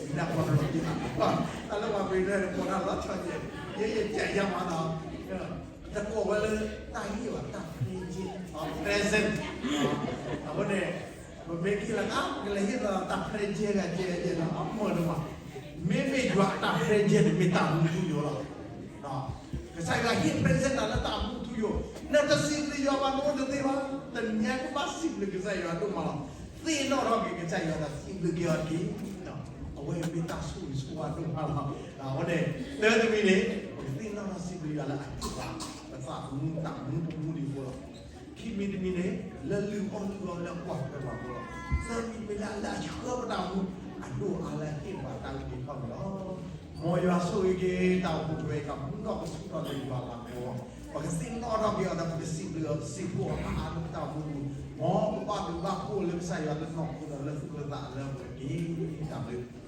နၢ်ပှၤတလီၤတံၢ်, တၢ်လၢပှၤပျံၤတဝဲၢ်န့ၣ် ကိးတၢ်လီၤဆီကဲ, ယဲယကဲယါမးနီၤ, တကိးဝဲလၢတၢ်ဟ့ၣ်ဘၣ်, တၢ်ဖြဲကဲ, present. အဃိန့ၣ် ပမ့ၢ်က့ၤလၢကါ ပကလဲၤဟ့ၣ်လီၤတၢ်ဖြဲကဲဂၤကဲဂၤနီၤ, အမုာ်ဒိၣ်မး, မ့မ့ၢ်ယွၤအတၢ်ဖြဲကဲန့ၣ် မ့ၢ်တၢ်မူထူယိာ်လီၤ. ကစၢ်ယွၤဟ့ၣ် present နၤလၢတၢ်မူထူယိာ်, နတစံးဘျုးယွၤဘၣ် နအိၣ်တသ့ဘၣ်, တနံၤညါကဘၣ်စံးဘျုးကစၢ်ယွၤဒိၣ်မးလီၤ. သ့ၣ်နီၣ်ထီၣ်က့ၤကစၢ်ယွၤဒီးစံးဘျုးက့ၤအီၤတက့ၢ်. အဝဲမ့ၢ်တၢ်ဆိၣ်ဂ့ၤဆိၣ်ဝါဒိၣ်မးလီၤ. အဃိန့ၣ် တၢတမံၤန့ၣ် ပကသ့ၣ်နီၣ်ထီၣ်စံးဘျုးယွၤလၢအကဘၣ် ပသးသမူတၢ်မူပမူဒံးအဃိလီၤ. ခံမံၤတမံၤန့ၣ် လၢလုၢ်အီၣ်လုၢ်အီလၢအကွၢ်ထွဲပှၤအဃိလီၤ. သၢမံၤတမံၤလၢ လၢအဆှၢပတၢ်မူ အဒိၣ်အါလၢအဟ့ၣ်ပှၤတၢ်အုၣ်က့ၤခီၣ်က့ၤလီၤ. မ်ယွၤဆိၣ်ဂ့ၤက့ၤတၢ်အိၣ်ဖှိၣ်တဝဲအံၤ ကမူထီၣ်ကဆူၣ်ထီၣ်လၢယွၤလၤကပီၤ, ပကသ့ၣ်နီၣ်ထီၣ်က့ၤအီၤဒီး ပကစံးဘျုးအီၤ စံးဖှိၣ်အီၤအါအါလၢပတၢ်အိၣ်မူပူၤ, မ်ပဘၣ်ဘျုးဘၣ်ဖှိၣ်လၢကစၢ်ယွၤလၢနီၢ်ခိဒီးလၢသူၣ်လၢသးအလၢအပှဲၤတက့ၢ်. တၢ်ဘျုး